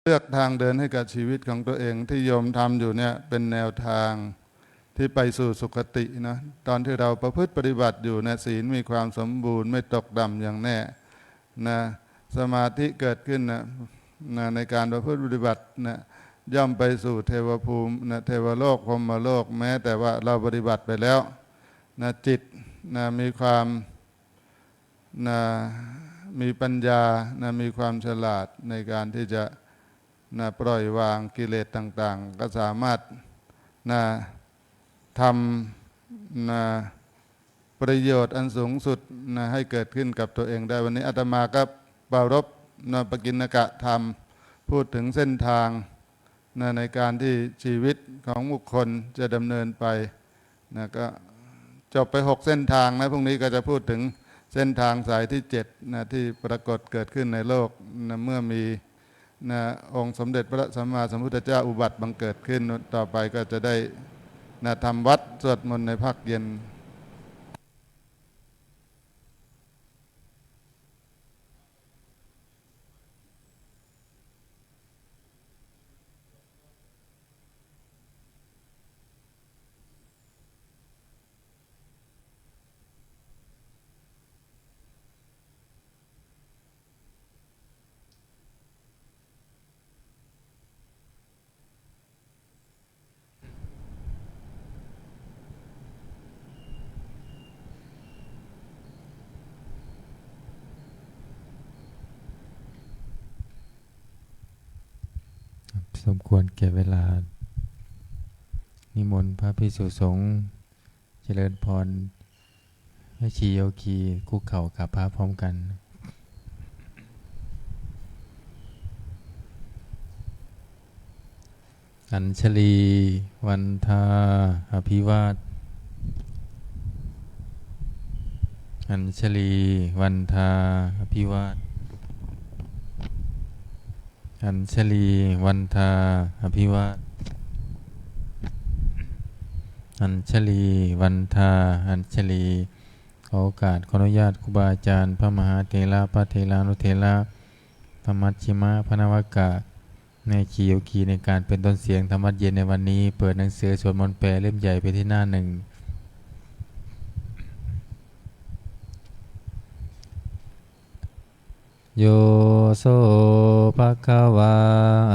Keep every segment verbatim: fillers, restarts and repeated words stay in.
เลือกทางเดินให้กับชีวิตของตัวเอง ที่โยมทำอยู่เนี่ยเป็นแนวทางที่ไปสู่สุคตินะ ตอนที่เราประพฤติปฏิบัติอยู่เนี่ย ศีลมีความสมบูรณ์ ไม่ตกต่ำอย่างแน่นะ สมาธิเกิดขึ้นนะนะ ในการประพฤติปฏิบัตินะ ย่อมไปสู่เทวภูมินะ เทวโลก พรหมโลก แม้แต่ว่าเราปฏิบัติไปแล้วนะ จิตนะ มีความนะ มีปัญญานะ มีความฉลาดในการที่จะนะ ปล่อยวางกิเลสต่างๆ ก็สามารถนะ ทำนะ ประโยชน์อันสูงสุดนะ ให้เกิดขึ้นกับตัวเองได้ วันนี้อาตมาก็ปรารภนะ ปกิณณกะธรรม พูดถึงเส้นทางนะ ในการที่ชีวิตของบุคคลจะดำเนินไปนะ ก็จบไปหกเส้นทางนะ พรุ่งนี้ก็จะพูดถึงเส้นทางสายที่เจ็ดนะ ที่ปรากฏเกิดขึ้นในโลกนะ เมื่อมีนะ องค์สมเด็จพระสัมมาสัมพุทธเจ้าอุบัติบังเกิดขึ้น ต่อไปก็จะได้นะ ทำวัตรสวดมนต์ในภาคเย็น สมควรแก่เวลา นิมนต์พระภิกษุสงฆ์เจริญพร แม่ชีโยคีคุกเข่ากราบพระพร้อมกัน Añjalī vandā abhivād Añjalī vandā abhivād Añjalī vandā abhivād Añjalī vandā Añjalī ขอโอกาส ขออนุญาตครูบาอาจารย์ พระมหาเถระ พระเถรานุเถระ พระมัชฌิมะ พระนวกะ แม่ชีโยคี ในการเป็นต้นเสียงธรรมวัตรเย็นในวันนี้ เปิดหนังสือสวดมนต์แปลเล่มใหญ่ไปที่หน้าหนึ่ง Yo so bhagavā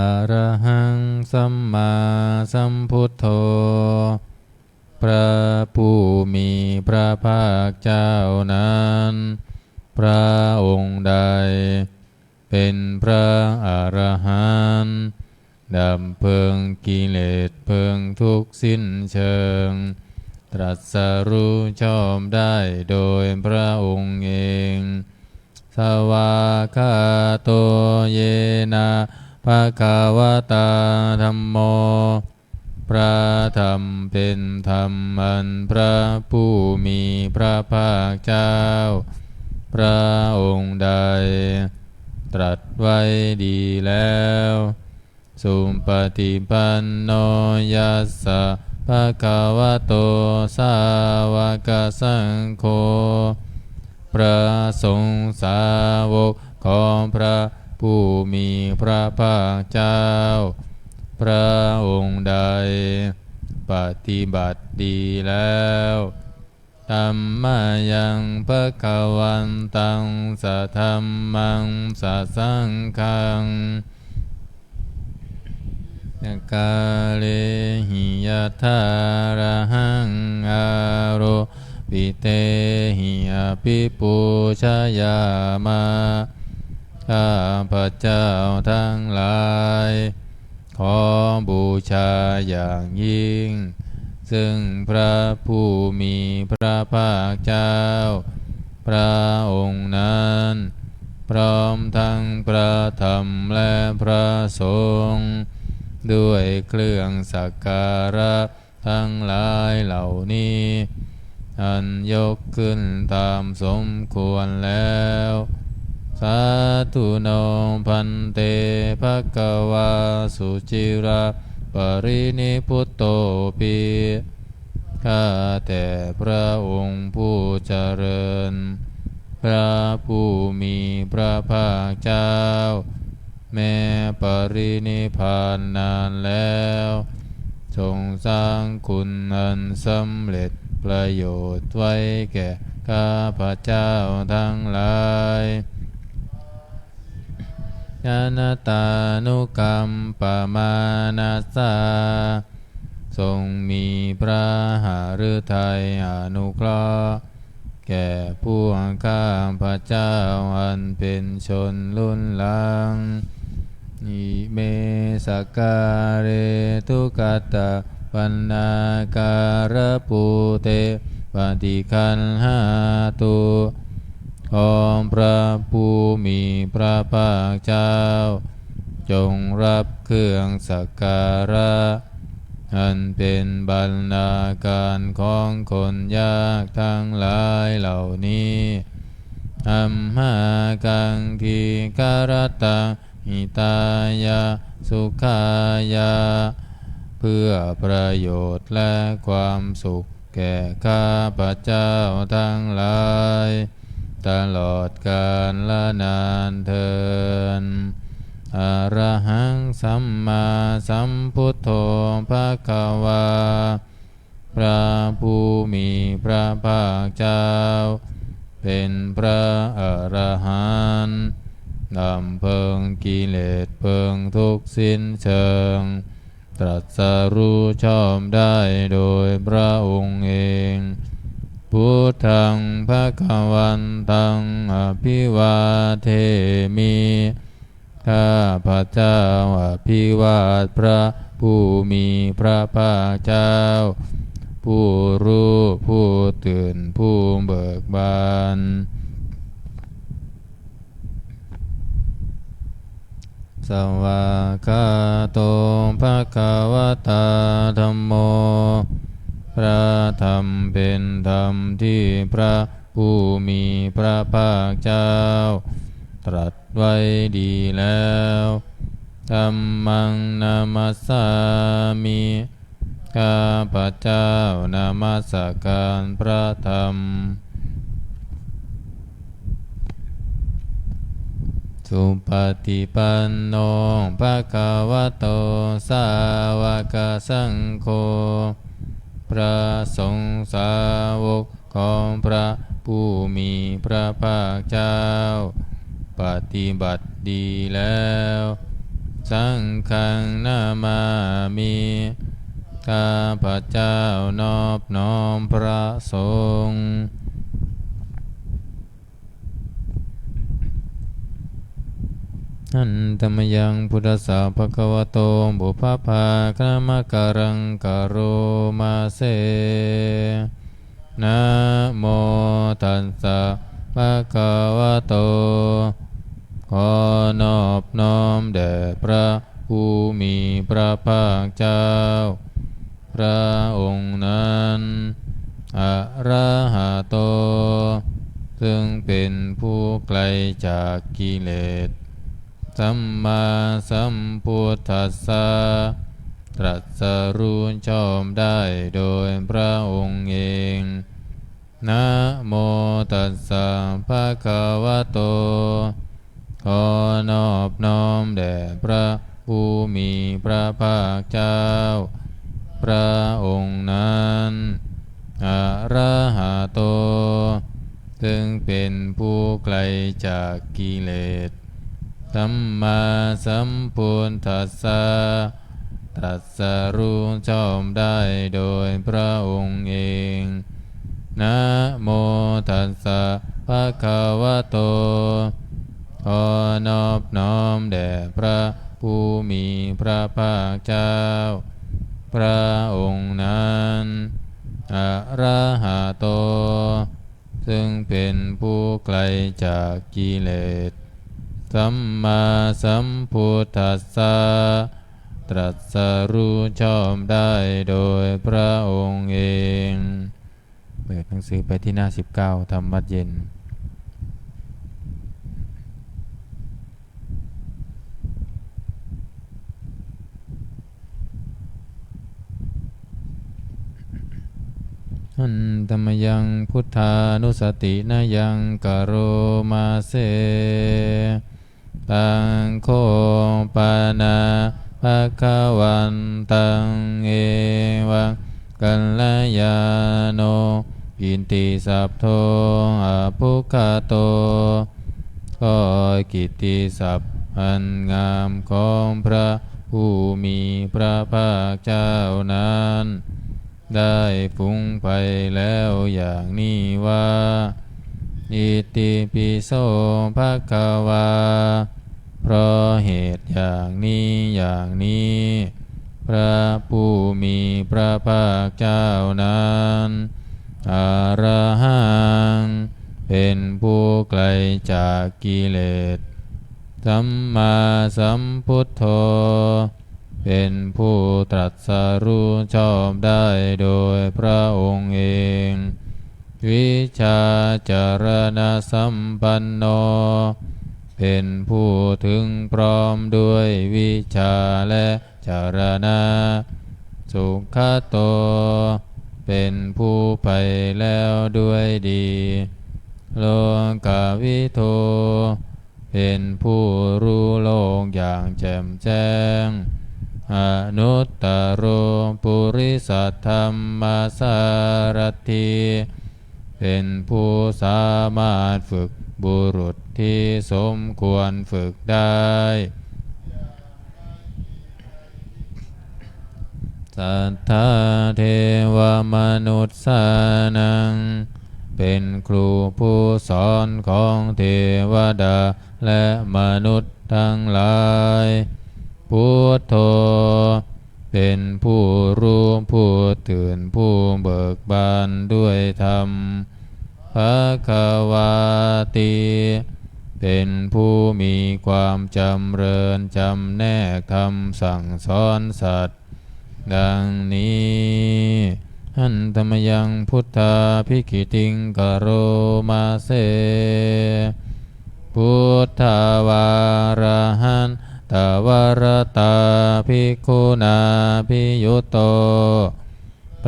arahaṃ sammāsambuddho พระผู้มีพระภาคเจ้านั้น พระองค์ใด เป็นพระอรหันต์ ดับเพลิงกิเลสเพลิงทุกข์สิ้นเชิง ตรัสรู้ชอบได้โดยพระองค์เอง Svākkhāto yena bhagavatā dhammo พระธรรมเป็นธรรมอันพระผู้มีพระภาคเจ้า พระองค์ใด ตรัสไว้ดีแล้ว Supaṭipanno yassa bhagavato sāvakasaṅgho พระสงฆ์สาวกของพระผู้มีพระภาคเจ้า พระองค์ใด ปฏิบัติดีแล้ว Tammayaṃ bhagavantaṃ sadhammaṃ sasaṅghaṃ sakkārehi yathārahaṃ āropitehi abhipūjayāma. ข้าพเจ้าทั้งหลาย ขอบูชาอย่างยิ่ง ซึ่งพระผู้มีพระภาคเจ้า พระองค์นั้น พร้อมทั้งพระธรรมและพระสงฆ์ ด้วยเครื่องสักการะทั้งหลายเหล่านี้ อันยกขึ้นตามสมควรแล้ว Sādhu no bhante bhagavā suciraparinibbutopi. ข้าแต่พระองค์ผู้เจริญ พระผู้มีพระภาคเจ้า แม้ปรินิพพานนานแล้ว ทรงสร้างคุณอันสำเร็จประโยชน์ไว้แก่ข้าพเจ้าทั้งหลาย Janatānukampamānasā ทรงมีพระหฤทัยอนุเคราะห์ แก่พวกข้าพเจ้าอันเป็นชนรุ่นหลัง Ime sakkāre duggatapaṇṇākārabhūte paṭiggaṇhātu ขอพระผู้มีพระภาคเจ้า จงรับเครื่องสักการะ อันเป็นบรรณาการของคนยากทั้งหลายเหล่านี้ Amhākaṃ dīgharattaṃ hitāya sukhāya เพื่อประโยชน์และความสุขแก่ข้าพเจ้าทั้งหลาย ตลอดกาลนานเทอญ Arahaṃ sammāsambuddho bhagavā พระผู้มีพระภาคเจ้า เป็นพระอรหันต์ ดับเพลิงกิเลสเพลิงทุกข์สิ้นเชิง ตรัสรู้ชอบได้โดยพระองค์เอง Buddhaṃ bhagavantaṃ abhivādemi ข้าพเจ้าอภิวาทพระผู้มีพระภาคเจ้า ผู้รู้ผู้ตื่นผู้เบิกบาน Svākkhāto bhagavatā dhammo พระธรรมเป็นธรรมที่พระผู้มีพระภาคเจ้า ตรัสไว้ดีแล้ว Dhammaṃ namassāmi ข้าพเจ้านมัสการพระธรรม Supaṭipanno bhagavato sāvakasaṅgho พระสงฆ์สาวกของพระผู้มีพระภาคเจ้า ปฏิบัติดีแล้ว Saṅghaṃ namāmi ข้าพเจ้านอบน้อมพระสงฆ์ Handa mayaṃ buddhassa bhagavato pubbabhāganamakāraṃ karoma se. Namo tassa bhagavato ขอนอบน้อมแด่พระผู้มีพระภาคเจ้า พระองค์นั้น arahato ซึ่งเป็นผู้ไกลจากกิเลส sammāsambuddhassa ตรัสรู้ชอบได้โดยพระองค์เอง Namo tassa bhagavato ขอนอบน้อมแด่พระผู้มีพระภาคเจ้า พระองค์นั้น arahato ซึ่งเป็นผู้ไกลจากกิเลส sammāsambuddhassa ตรัสรู้ชอบได้โดยพระองค์เอง Namo tassa bhagavato ขอนอบน้อมแด่พระผู้มีพระภาคเจ้า พระองค์นั้น arahato ซึ่งเป็นผู้ไกลจากกิเลส sammāsambuddhassa ตรัสรู้ชอบได้โดยพระองค์เอง เปิดหนังสือไปที่หน้าสิบเก้า ทำวัตรเย็น Handa mayaṃ buddhānussatinayaṃ karoma se. Taṃ kho panāssi bhagavantaṃ evaṃ kalyāṇo kittisaddo abbhuggato. ก็กิตติศัพท์อันงามของพระผู้มีพระภาคเจ้านั้น ได้ฟุ้งไปแล้วอย่างนี้ว่า Itipi so bhagavā. เพราะเหตุอย่างนี้อย่างนี้ พระผู้มีพระภาคเจ้านั้น arahaṃ เป็นผู้ไกลจากกิเลส sammāsambuddho เป็นผู้ตรัสรู้ชอบได้โดยพระองค์เอง vijjācaraṇasampanno เป็นผู้ถึงพร้อมด้วยวิชชาและจรณะ sugato เป็นผู้ไปแล้วด้วยดี lokavidū เป็นผู้รู้โลกอย่างแจ่มแจ้ง anuttaro purisadammasārathi เป็นผู้สามารถฝึกบุรุษที่สมควรฝึกได้ satthā devamanussānaṃ เป็นครูผู้สอนของเทวดาและมนุษย์ทั้งหลาย buddho เป็นผู้รู้ผู้ตื่นผู้เบิกบานด้วยธรรม bhagavāti เป็นผู้มีความจำเริญจำแนกธรรมสั่งสอนสัตว์ ดังนี้ handa mayaṃ buddhābhigītiṃ karoma se. Buddhavārahantavaratā bhikkhunābhiyutto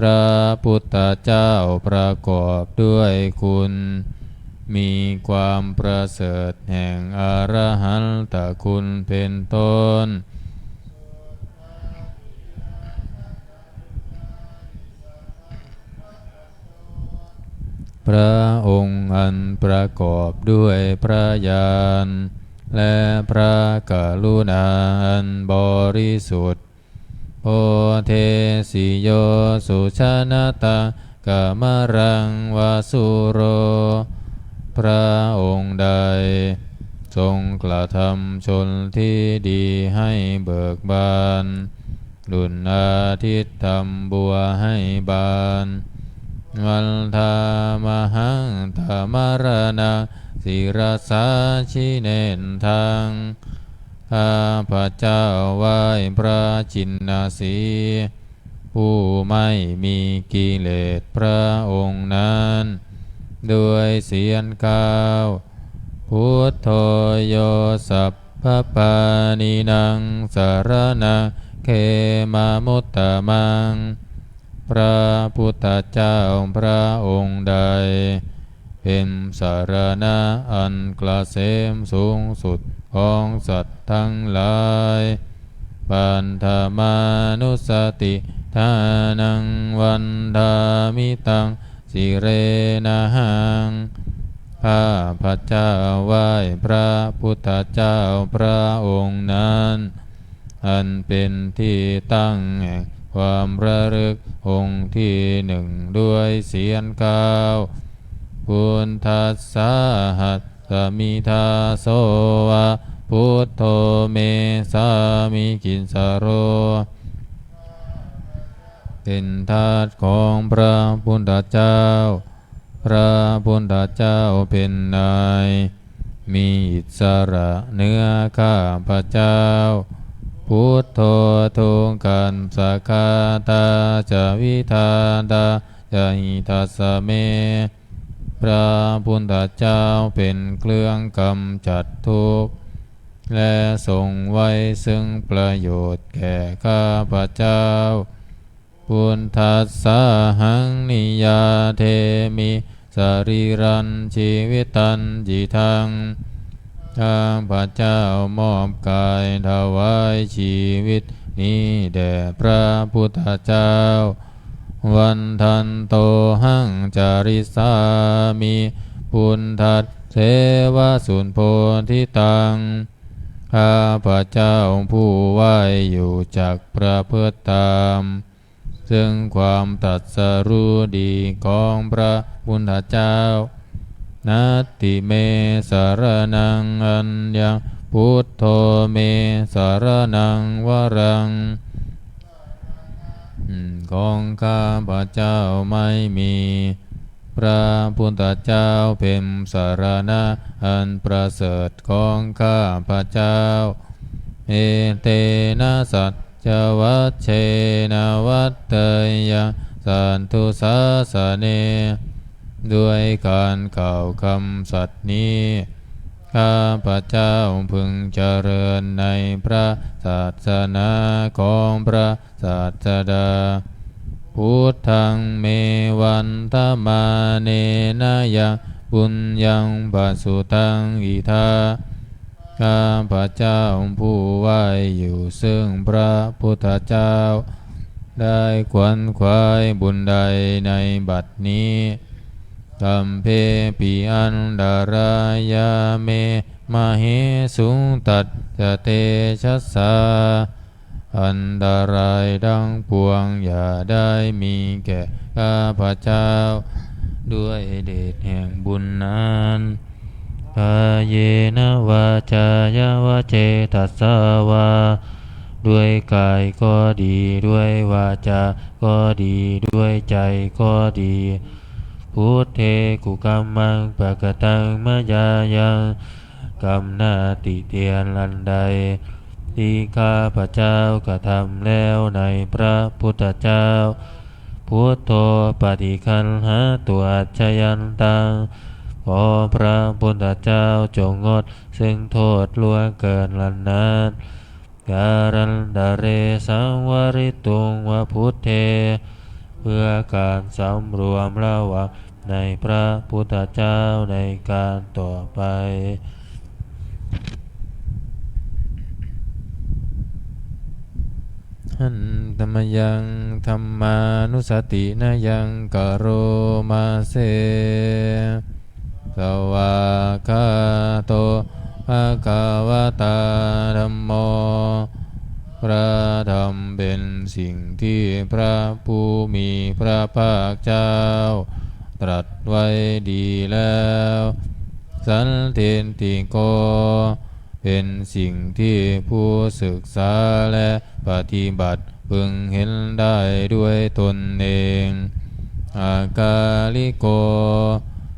พระพุทธเจ้าประกอบด้วยคุณ มีความประเสริฐแห่งอรหันตคุณเป็นต้น พระองค์อันประกอบด้วยพระญาณ และพระกรุณาอันบริสุทธิ์ bodhesi yo sujanataṃ kamalaṃ va sūro พระองค์ใด ทรงกระทำชนที่ดีให้เบิกบาน ดุจอาทิตย์ทำบัวให้บาน vandāmahaṃ tamaraṇaṃ sirasā jinendaṃ ข้าพเจ้าไหว้พระจินสีห์ ผู้ไม่มีกิเลสพระองค์นั้น ด้วยเสียงกล่าว buddho yo sabbapāṇīnaṃ saraṇaṃ khemamuttamaṃ พระพุทธเจ้าพระองค์ใด เป็นสรณะอันเกษมสูงสุดของสัตว์ทั้งหลาย paṭhamānussatiṭṭhānaṃ vandāmi taṃ sirenahaṃ ข้าพเจ้าไหว้พระพุทธเจ้าพระองค์นั้น อันเป็นที่ตั้งแห่งความระลึกองค์ที่หนึ่งด้วยเสียงกล่าว buddhassāhasmi dāso va buddho me sāmikissaro เป็นทาสของพระพุทธเจ้า พระพุทธเจ้าเป็นนาย มีอิสระเหนือข้าพเจ้า buddho dukkhassa ghātā ca vidhātā ca hitassa me พระพุทธเจ้าเป็นเครื่องกำจัดทุกข์ และทรงไว้ซึ่งประโยชน์แก่ข้าพเจ้า buddhassāhaṃ niyyādemi sarīrañjīvitañcidaṃ ข้าพเจ้ามอบกายถวายชีวิตนี้แด่พระพุทธเจ้า Vandantohaṃ carissāmi buddhasseva subodhitaṃ. ข้าพเจ้าผู้ไหว้อยู่จักประพฤติตาม ซึ่งความตรัสรู้ดีของพระพุทธเจ้า Natthi me saraṇaṃ aññaṃ, buddho me saraṇaṃ varaṃ. อืม ของข้าพเจ้าไม่มี พระพุทธเจ้าเป็นสรณะอันประเสริฐของข้าพเจ้า Etena saccavajjena vaḍḍheyyaṃ satthu sāsane. ด้วยการกล่าวคำสัตย์นี้ ข้าพเจ้าพึงเจริญในพระศาสนาของพระศาสดา Buddhaṃ me vandamānena yaṃ puññaṃ pasutaṃ idha. ข้าพเจ้าผู้ไหว้อยู่ซึ่งพระพุทธเจ้า ได้ขวนขวายบุญใดในบัดนี้ Sabbepi antarāyā me māhesuṃ tacca tejasā. อันตรายทั้งปวงอย่าได้มีแก่ข้าพเจ้า ด้วยเดชแห่งบุญนั้น Kāyena vācāya va cetasā vā. ด้วยกายก็ดี ด้วยวาจาก็ดี ด้วยใจก็ดี Buddhe kukammaṃ pakataṃ mayā yaṃ. กรรมหน้าติเตียนอันใด ที่ข้าพเจ้ากระทำแล้วในพระพุทธเจ้า Buddho paṭiggaṇhatu accayantaṃ. ขอพระพุทธเจ้าจงงดซึ่งโทษล่วงเกินอันนั้น Kālantare saṃvarituṃ va buddhe. เพื่อการสำรวมระวังในพระพุทธเจ้าในการต่อไป Handa mayaṃ dhammānussatinayaṃ karoma se. Svākkhāto bhagavatā dhammo. พระธรรมเป็นสิ่งที่พระผู้มีพระภาคเจ้าตรัสไว้ดีแล้ว Sandiṭṭhiko เป็นสิ่งที่ผู้ศึกษาและปฏิบัติพึงเห็นได้ด้วยตนเอง Akāliko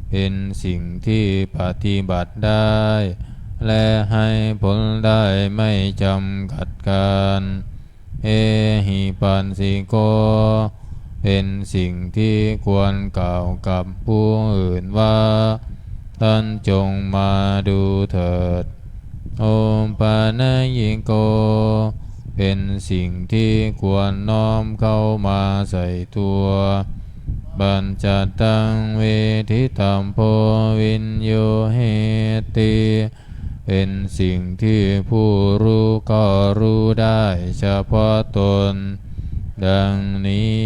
เป็นสิ่งที่ปฏิบัติได้ และให้ผลได้ไม่จำกัดกาล Ehipassiko เป็นสิ่งที่ควรกล่าวกับผู้อื่นว่า ท่านจงมาดูเถิด Opanayiko เป็นสิ่งที่ควรน้อมเข้ามาใส่ตัว Paccattaṃ veditabbo viññūhīti เป็นสิ่งที่ผู้รู้ก็รู้ได้เฉพาะตน ดังนี้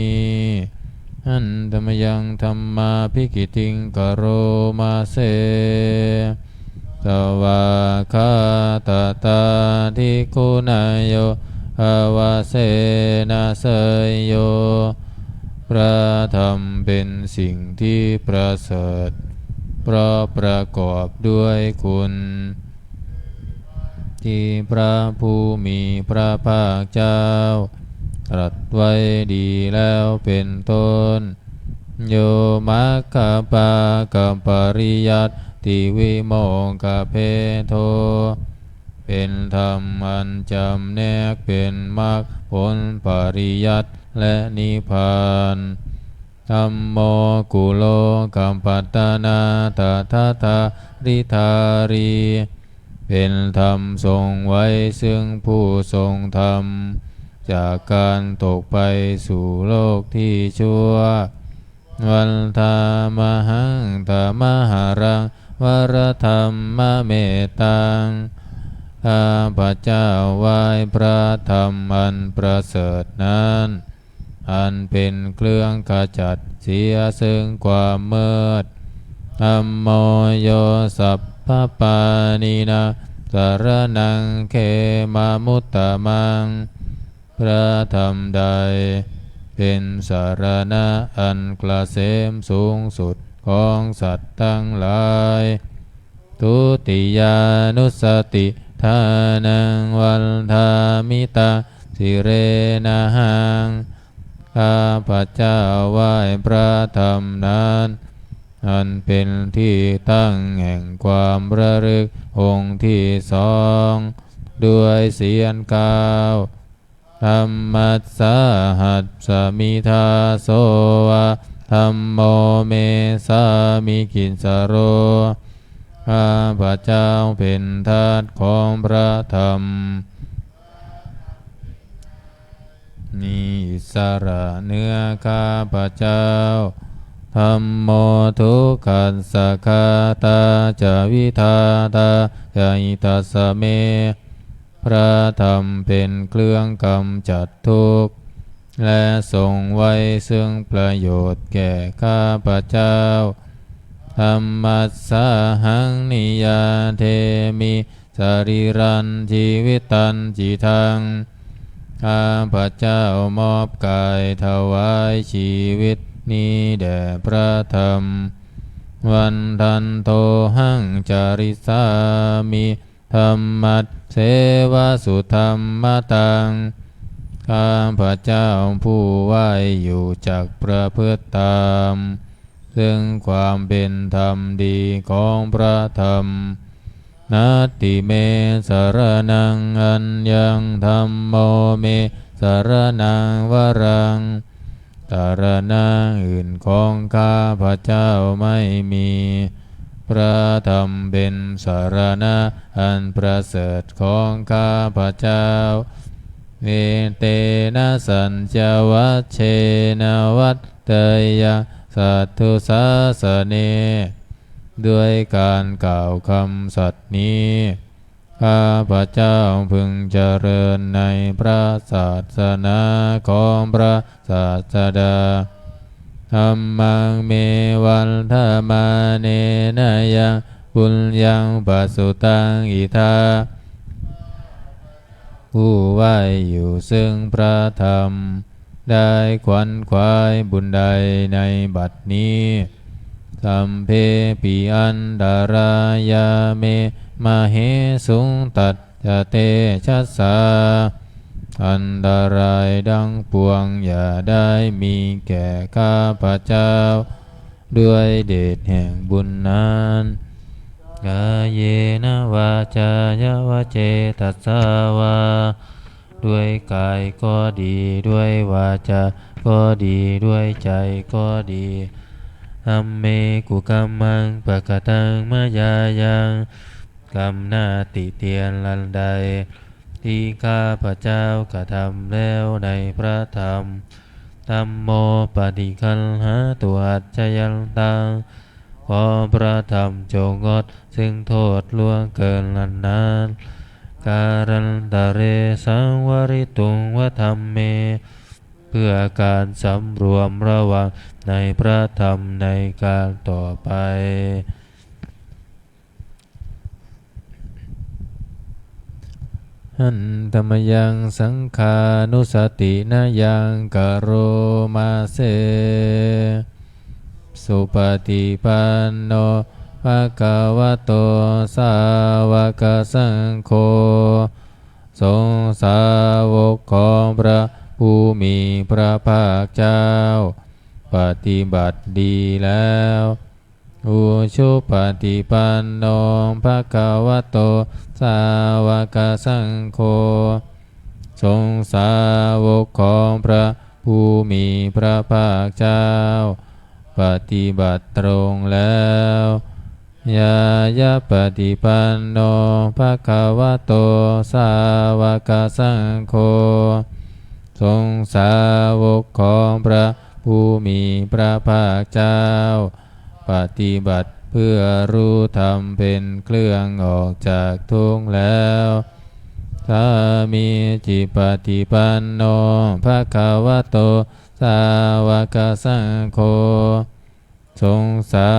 Handa mayaṃ dhammābhigītiṃ karoma se. Svākkhātatādiguṇayogavasena seyyo. พระธรรมเป็นสิ่งที่ประเสริฐ เพราะประกอบด้วยคุณ ที่พระผู้มีพระภาคเจ้าตรัสไว้ดีแล้วเป็นต้น Yo maggapākapariyattivimokkhabhedo เป็นธรรมอันจำแนกเป็นมรรคผลปริยัติและนิพพาน Dhammo kulokapatanā tadadhāridhārī เป็นธรรมทรงไว้ซึ่งผู้ทรงธรรม จากการตกไปสู่โลกที่ชั่ว Vandāmahaṃ tamaharaṃ วรธัมมเมตัง ข้าพเจ้าไหว้พระธรรมอันประเสริฐนั้น อันเป็นเครื่องขจัดเสียซึ่งความมืด ธัมโม yo sabbapāṇīnaṃ saraṇaṃ khemamuttamaṃ พระธรรมใดเป็นสรณะอันเกษมสูงสุดของสัตว์ทั้งหลาย Dutiyānussatiṭṭhānaṃ vandāmi taṃ sirenahaṃ ข้าพเจ้าไหว้พระธรรมนั้น อันเป็นที่ตั้งแห่งความระลึกองค์ที่สอง ด้วยเสียงกล่าว Dhammassāhasmi dāso va dhammo me sāmikissaro ข้าพเจ้าเป็นทาสของพระธรรม มีอิสระเหนือข้าพเจ้า Dhammo dukkhassa ghātā ca vidhātā ca hitassa me พระธรรมเป็นเครื่องกำจัดทุกข์ และทรงไว้ซึ่งประโยชน์แก่ข้าพเจ้า Dhammassāhaṃ niyyādemi sarīrañjīvitañcidaṃ ข้าพเจ้ามอบกายถวายชีวิตนี้แด่พระธรรม Vandantohaṃ carissāmi dhammasseva sudhammataṃ ข้าพเจ้าผู้ไหว้อยู่จักประพฤติตาม ซึ่งความเป็นธรรมดีของพระธรรม Natthi me saraṇaṃ aññaṃ dhammo me saraṇaṃ varaṃ สรณะอื่นของข้าพเจ้าไม่มี พระธรรมเป็นสรณะอันประเสริฐของข้าพเจ้า Etena saccavajjena vaḍḍheyyaṃ satthu sāsane ด้วยการกล่าวคำสัตย์นี้ ข้าพเจ้าพึงเจริญในพระศาสนาของพระศาสดา Dhammaṃ me vandamānena yaṃ puññaṃ pasutaṃ idha ผู้ไหว้อยู่ซึ่งพระธรรม ได้ขวนขวายบุญใดในบัดนี้ Sabbepi antarāyā me māhesuṃ tacca tejasā อันตรายทั้งปวงอย่าได้มีแก่ข้าพเจ้า ด้วยเดชแห่งบุญนั้น Kāyena vācāya va cetasā vā ด้วยกายก็ดี ด้วยวาจาก็ดี ด้วยใจก็ดี Dhamme kukammaṃ pakataṃ mayā yaṃ กรรมหน้าติเตียนอันใด ที่ข้าพเจ้ากระทำแล้วในพระธรรม Dhammo paṭiggaṇhātu accayantaṃ ขอพระธรรมจงงดซึ่งโทษล่วงเกินอันนั้น Kālantare saṃvarituṃ va dhamme เพื่อการสำรวมระวังในพระธรรมในการต่อไป Handa mayaṃ saṅghānussatinayaṃ karoma se. Supaṭipanno bhagavato sāvakasaṅgho. สงฆ์สาวกของพระผู้มีพระภาคเจ้า ปฏิบัติดีแล้ว Ujupaṭipanno bhagavato sāvakasaṅgho. สงฆ์สาวกของพระผู้มีพระภาคเจ้า ปฏิบัติตรงแล้ว Ñāyapaṭipanno bhagavato sāvakasaṅgho. สงฆ์สาวกของพระผู้มีพระภาคเจ้า ปฏิบัติ เพื่อรู้ธรรมเป็นเครื่องออกจากทุกข์แล้ว Sāmīcipaṭipanno bhagavato sāvakasaṅgho. สงฆ์สา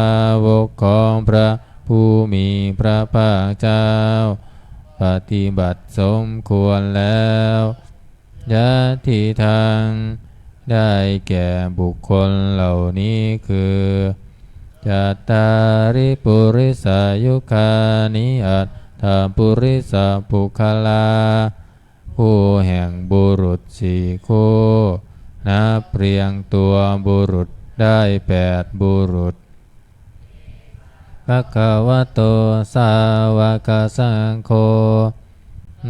วกของพระผู้มีพระภาคเจ้า ปฏิบัติสมควรแล้ว Yadidaṃ ได้แก่บุคคลเหล่านี้คือ Cattāri purisayugāni aṭṭha purisapuggalā. คู่แห่งบุรุษสี่คู่ นับเรียงตัวบุรุษได้แปดบุรุษ Bhagavato sāvakasaṅgho.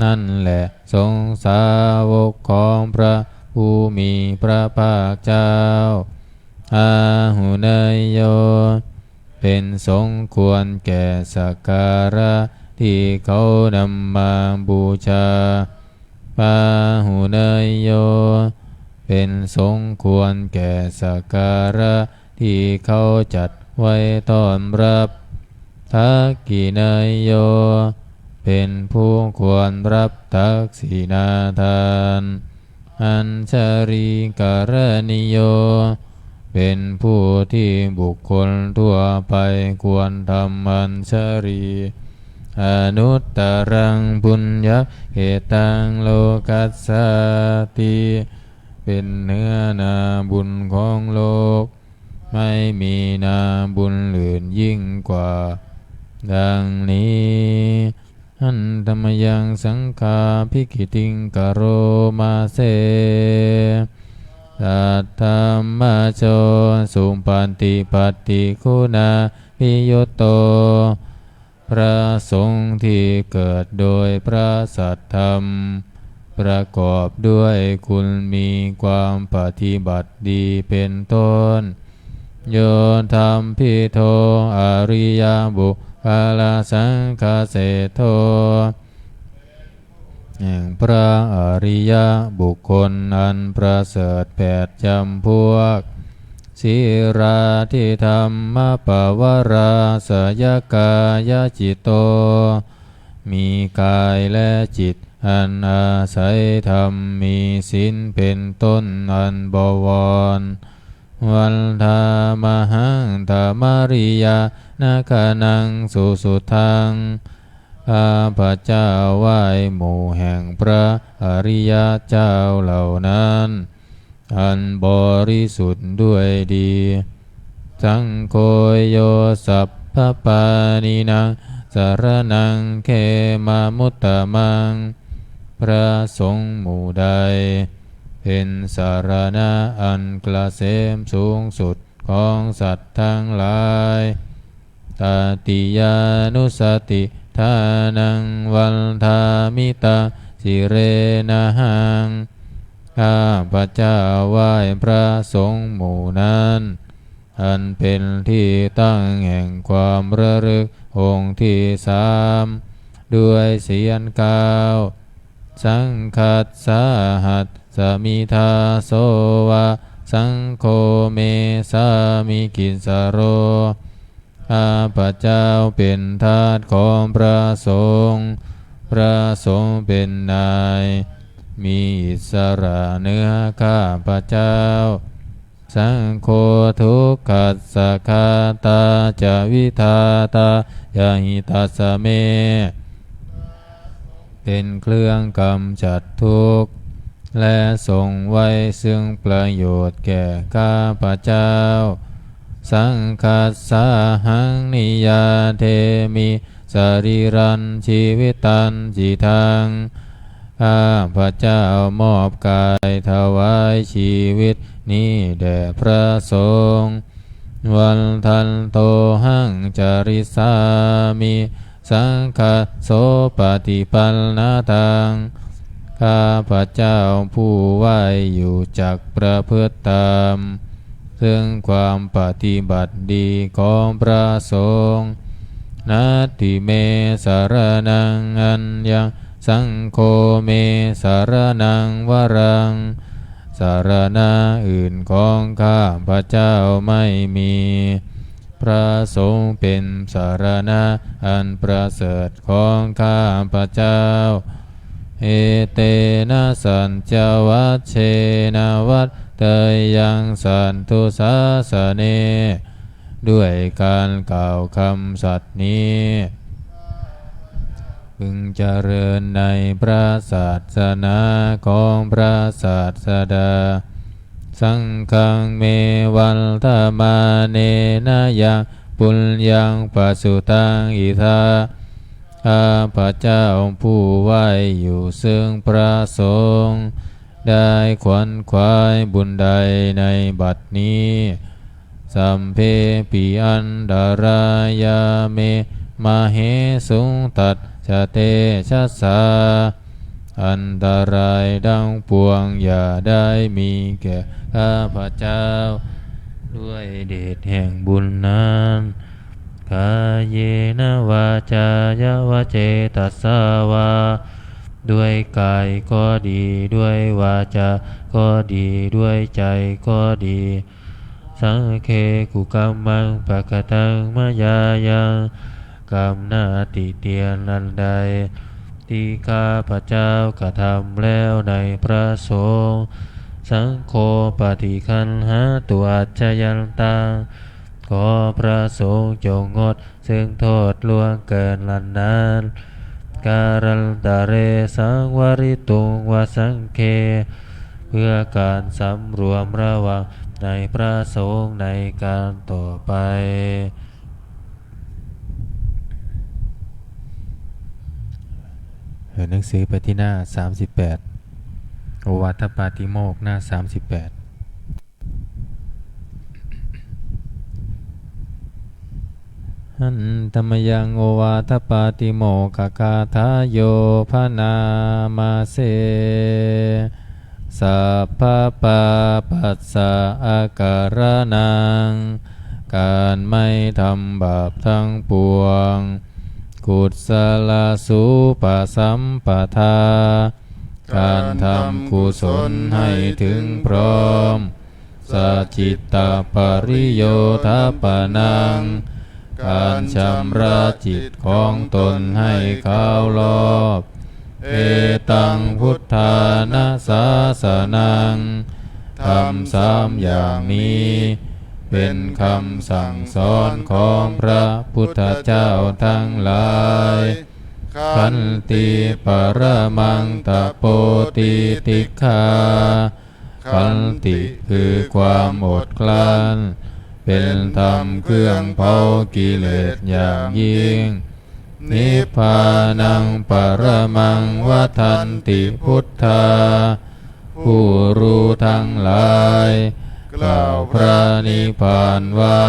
นั่นแหละสงฆ์สาวกของพระผู้มีพระภาคเจ้า Āhuneyyo เป็นสงฆ์ควรแก่สักการะที่เขานำมาบูชา Pāhuneyyo เป็นสงฆ์ควรแก่สักการะที่เขาจัดไว้ต้อนรับ Dakkhiṇeyyo เป็นผู้ควรรับทักษิณาทาน Añjalikaraṇīyo เป็นผู้ที่บุคคลทั่วไปควรทำอัญชลี Anuttaraṃ puññakkhettaṃ lokassāti เป็นเนื้อนาบุญของโลก ไม่มีนาบุญอื่นยิ่งกว่า ดังนี้ Handa mayaṃ saṅghābhigītiṃ karoma se. Saddhammajo supaṭipattiguṇābhiyutto พระสงฆ์ที่เกิดโดยพระสัทธรรม ประกอบด้วยคุณมีความปฏิบัติดีเป็นต้น Yo dhammidho ariyapuggalasaṅghaseṭṭho แห่งพระอริยบุคคลอันประเสริฐแปดจำพวก Sīlādidhammapavarāsayakāyacitto มีกายและจิตอันอาศัยธรรมมีศีลเป็นต้นอันบวร Vandāmahaṃ tamariyāna gaṇaṃ susuddhaṃ ข้าพเจ้าไหว้หมู่แห่งพระอริยเจ้าเหล่านั้น อันบริสุทธิ์ด้วยดี Saṅgho yo sabbapāṇīnaṃ saraṇaṃ khemamuttamaṃ พระสงฆ์หมู่ใด เป็นสรณะอันเกษมสูงสุดของสัตว์ทั้งหลาย Tatiyānussatiṭṭhānaṃ vandāmi taṃ sirenahaṃ ข้าพเจ้าไหว้พระสงฆ์หมู่นั้น อันเป็นที่ตั้งแห่งความระลึกองค์ที่สาม ด้วยเสียงกล่าว Saṅghassa hasmi dāso va, saṅgho me sāmikissaro ข้าพเจ้าเป็นทาสของพระสงฆ์ พระสงฆ์เป็นนาย มีอิสระเหนือข้าพเจ้า Saṅgho dukkhassa ghātā ca vidhātā ca hitassa me เป็นเครื่องกำจัดทุกข์ และทรงไว้ซึ่งประโยชน์แก่ข้าพเจ้า Saṅghassahaṃ niyyādemi sarīrañjīvitañcidaṃ ข้าพเจ้ามอบกายถวายชีวิตนี้แด่พระสงฆ์ Vandantohaṃ carissāmi saṅghassopaṭipannataṃ ข้าพเจ้าผู้ไหว้อยู่จักประพฤติตาม ซึ่งความปฏิบัติดีของพระสงฆ์ Natthi me saraṇaṃ aññaṃ, saṅgho me saraṇaṃ varaṃ สรณะอื่นของข้าพเจ้าไม่มี พระสงฆ์เป็นสรณะอันประเสริฐของข้าพเจ้า Etena saccavajjena vaḍḍheyyaṃ satthu sāsane ด้วยการกล่าวคำสัตย์นี้ พึงเจริญในพระศาสนาของพระศาสดา Saṅghaṃ me vandamānena yaṃ puññaṃ pasutaṃ idha ข้าพเจ้าผู้ไหว้อยู่ซึ่งพระสงฆ์ ได้ขวนขวายบุญใดในบัดนี้ Sabbepi antarāyā me māhesuṃ tacca tejasā อันตรายทั้งปวงอย่าได้มีแก่ข้าพเจ้า ด้วยเดชแห่งบุญนั้น Kāyena vācāya va cetasā vā ด้วยกายก็ดี ด้วยวาจาก็ดี ด้วยใจก็ดี Saṅghe kukammaṃ pakataṃ mayā yaṃ กรรมหน้าติเตียนอันใด ที่ข้าพเจ้ากระทำแล้วในพระสงฆ์ Saṅgho paṭiggaṇhātu accayantaṃ ขอพระสงฆ์จงงดซึ่งโทษล่วงเกินเหล่านั้น Kālantare saṃvarituṃ va saṅghe เพื่อการสำรวมระวังในพระสงฆ์ในการต่อไป เปิดหนังสือไปที่หน้า สามสิบแปด โอวาทปาติโมกข์ หน้า สามสิบแปด Handa mayaṃ ovādapātimokkhabhātāyo bhaṇāma se sabbapāpassa akaraṇaṃ การไม่ทำบาปทั้งปวง kusalasupasampadā การทำกุศลให้ถึงพร้อม sacittapariyothapanaṃ การชำระจิตของตนให้ขาวรอบ Etaṃ buddhādhānasāsanaṃ ธรรมสามอย่างนี้ เป็นคำสั่งสอนของพระพุทธเจ้าทั้งหลาย Khanti paramaṃ tapo titikkhā ขันติคือความอดกลั้น เป็นธรรมเครื่องเผากิเลสอย่างยิ่ง Nibbānaṃ paramaṃ vadanti buddhā ผู้รู้ทั้งหลาย กล่าวพระนิพพานว่า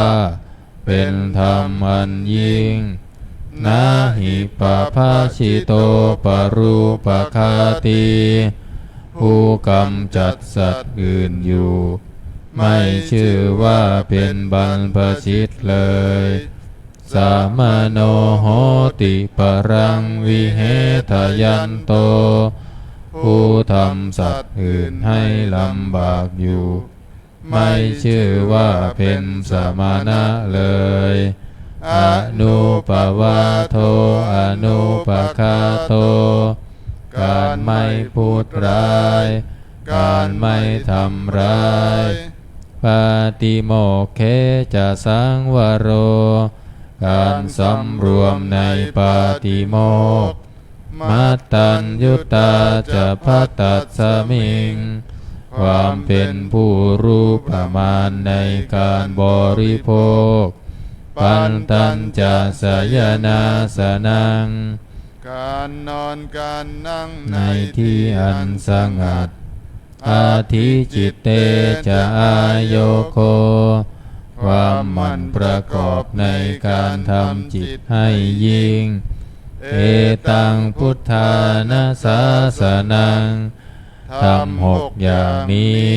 เป็นธรรมอันยิ่ง Na hi pabbajito parūpaghātī ผู้กำจัดสัตว์อื่นอยู่ ไม่ชื่อว่าเป็นบรรพชิตเลย Samaṇo hoti paraṃ vihetayanto ผู้ทำสัตว์อื่นให้ลำบากอยู่ ไม่ชื่อว่าเป็นสมณะเลย Anūpavādo anūpaghāto การไม่พูดร้าย การไม่ทำร้าย Pātimokkhe ca saṃvaro การสำรวมในปาติโมกข์ Mattaññutā ca bhaddasmiṃ ความเป็นผู้รู้ประมาณในการบริโภค Pantañca sayanāsanaṃ การนอนการนั่งในที่อันสงัด Adhicitte ca āyogo ความหมั่นประกอบในการทำจิตให้ยิ่ง Etaṃ buddhāna sāsanaṃ ธรรมหกอย่างนี้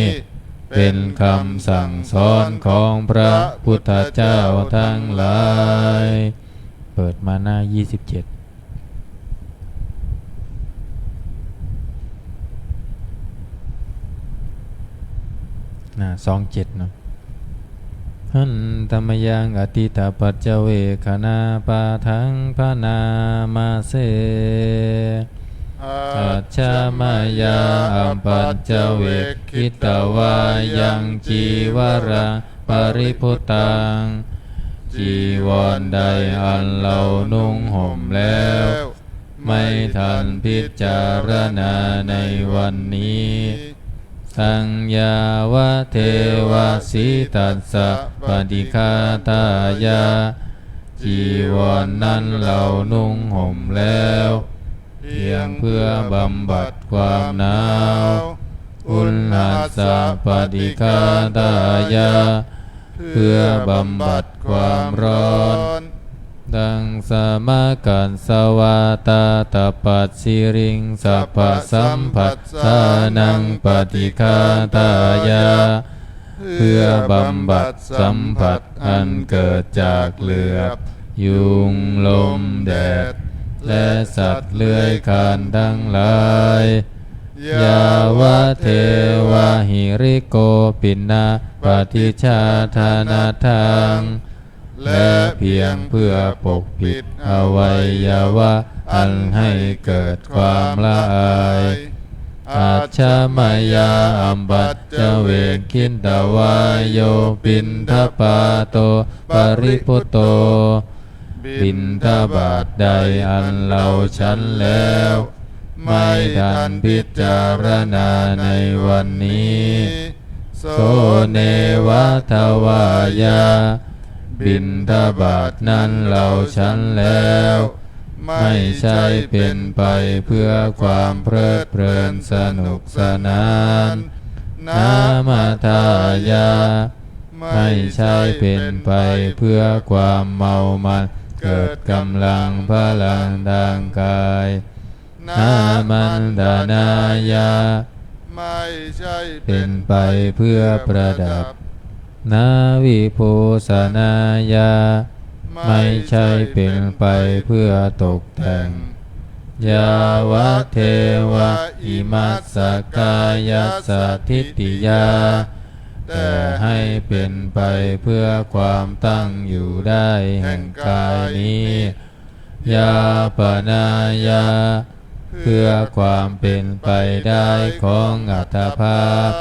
เป็นคำสั่งสอนของพระพุทธเจ้าทั้งหลาย เปิดมาหน้า ยี่สิบเจ็ด หน้า สองเจ็ด เนาะ Handa mayaṃ atītapaccavekkhaṇapāṭhaṃ bhaṇāma se. Ajja mayā apaccavekkhitvā yaṃ cīvaraṃ paribhuttaṃ. จีวรใดอันเรานุ่งห่มแล้ว ไม่ทันพิจารณาในวันนี้ Taṃ yāvadeva sītassa paṭighātāya จีวรนั้นเรานุ่งห่มแล้ว เพียงเพื่อบำบัดความหนาว Uṇhassa paṭighātāya เพื่อบำบัดความร้อน Taṃ samakassavātātapasiriṃsapasamphassānaṃ paṭighātāya เพื่อบำบัดสัมผัสอันเกิดจากเหลือบ ยุง ลม แดด และสัตว์เลื้อยคลานทั้งหลาย Yāvadeva hirikopinapaṭicchādanatthaṃ และเพียงเพื่อปกปิดอวัยวะอันให้เกิดความละอาย Ajja mayā apaccavekkhitvā yo piṇḍapāto paribhutto บิณฑบาตใดอันเราฉันแล้ว ไม่ทันพิจารณาในวันนี้ So neva davāya บิณฑบาตนั้นเราฉันแล้ว ไม่ใช่เป็นไปเพื่อความเพลิดเพลินสนุกสนาน Namadāya ไม่ใช่เป็นไปเพื่อความเมามันเกิดกำลังพลังทางกาย Nāmantanāya ไม่ใช่เป็นไปเพื่อประดับ Navibhūsanāya ไม่ใช่เป็นไปเพื่อตกแต่ง Yāvadeva imassa kāyassa ṭhitiyā แต่ให้เป็นไปเพื่อความตั้งอยู่ได้แห่งกายนี้ Yāpanāya เพื่อความเป็นไปได้ของอัตภาพ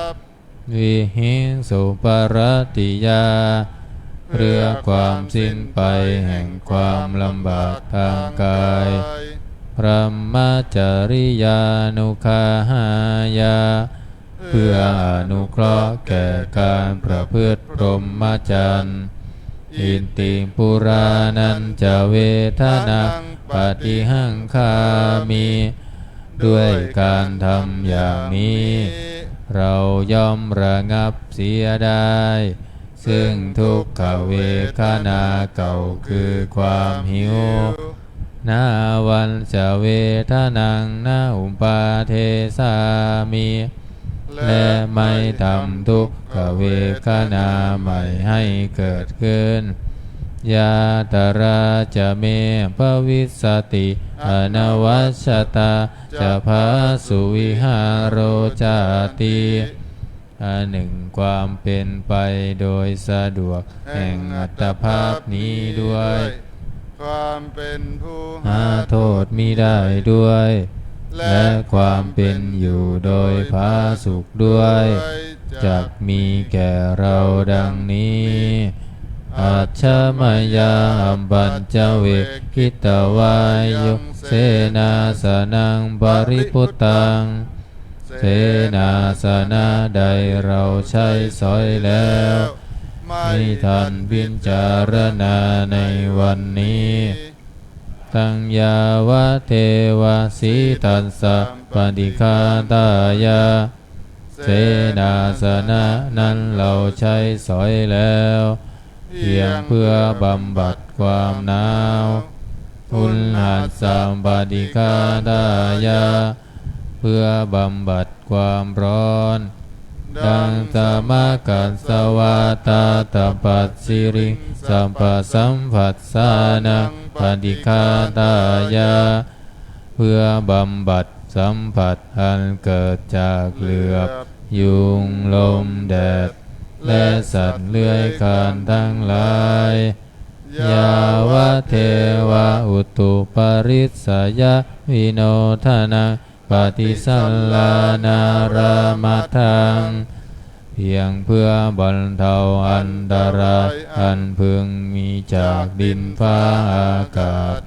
Vihiṃsuparatiyā เพื่อความสิ้นไปแห่งความลำบากทางกาย Brahmacariyānuggahāya เพื่ออนุเคราะห์แก่การประพฤติพรหมจรรย์ Iti purāṇañca vedanaṃ paṭihaṅkhāmi ด้วยการทำอย่างนี้ เราย่อมระงับเสียได้ ซึ่งทุกขเวทนาเก่าคือความหิว Nāvañca vedanaṃ na uppādessāmi และไม่ทำทุกขเวทนาใหม่ให้เกิดขึ้น Yātrā ca me bhavissati anavajjatā ca phāsuvihāro cāti อันหนึ่งความเป็นไปโดยสะดวกแห่งอัตภาพนี้ด้วย ความเป็นผู้หาโทษมิได้ด้วย และความเป็นอยู่โดยผาสุกข์ด้วย จักมีแก่เราดังนี้ Ajja mayā apaccavekkhitvā yaṃ senāsanaṃ paribhuttaṃ เสนาสนะใดเราใช้สอยแล้ว ไม่ทันพิจารณาในวันนี้ Taṃ yāvadeva sītassa paṭighātāya เสนาสนะนั้นเราใช้สอยแล้ว เพียงเพื่อบำบัดความหนาว Uṇhassa paṭighātāya เพื่อบำบัดความร้อน Taṃ samakassavātātapasiriṃsapasamphassānaṃ paṭighātāya เพื่อบำบัดสัมผัสอันเกิดจากเหลือบ ยุง ลม แดด และสัตว์เลื้อยคลานทั้งหลาย yāvadeva utuparissayavinodanaṃ paṭisallānārāmatthaṃ เพียงเพื่อบรรเทาอันตรายอันพึงมีจากดินฟ้าอากาศ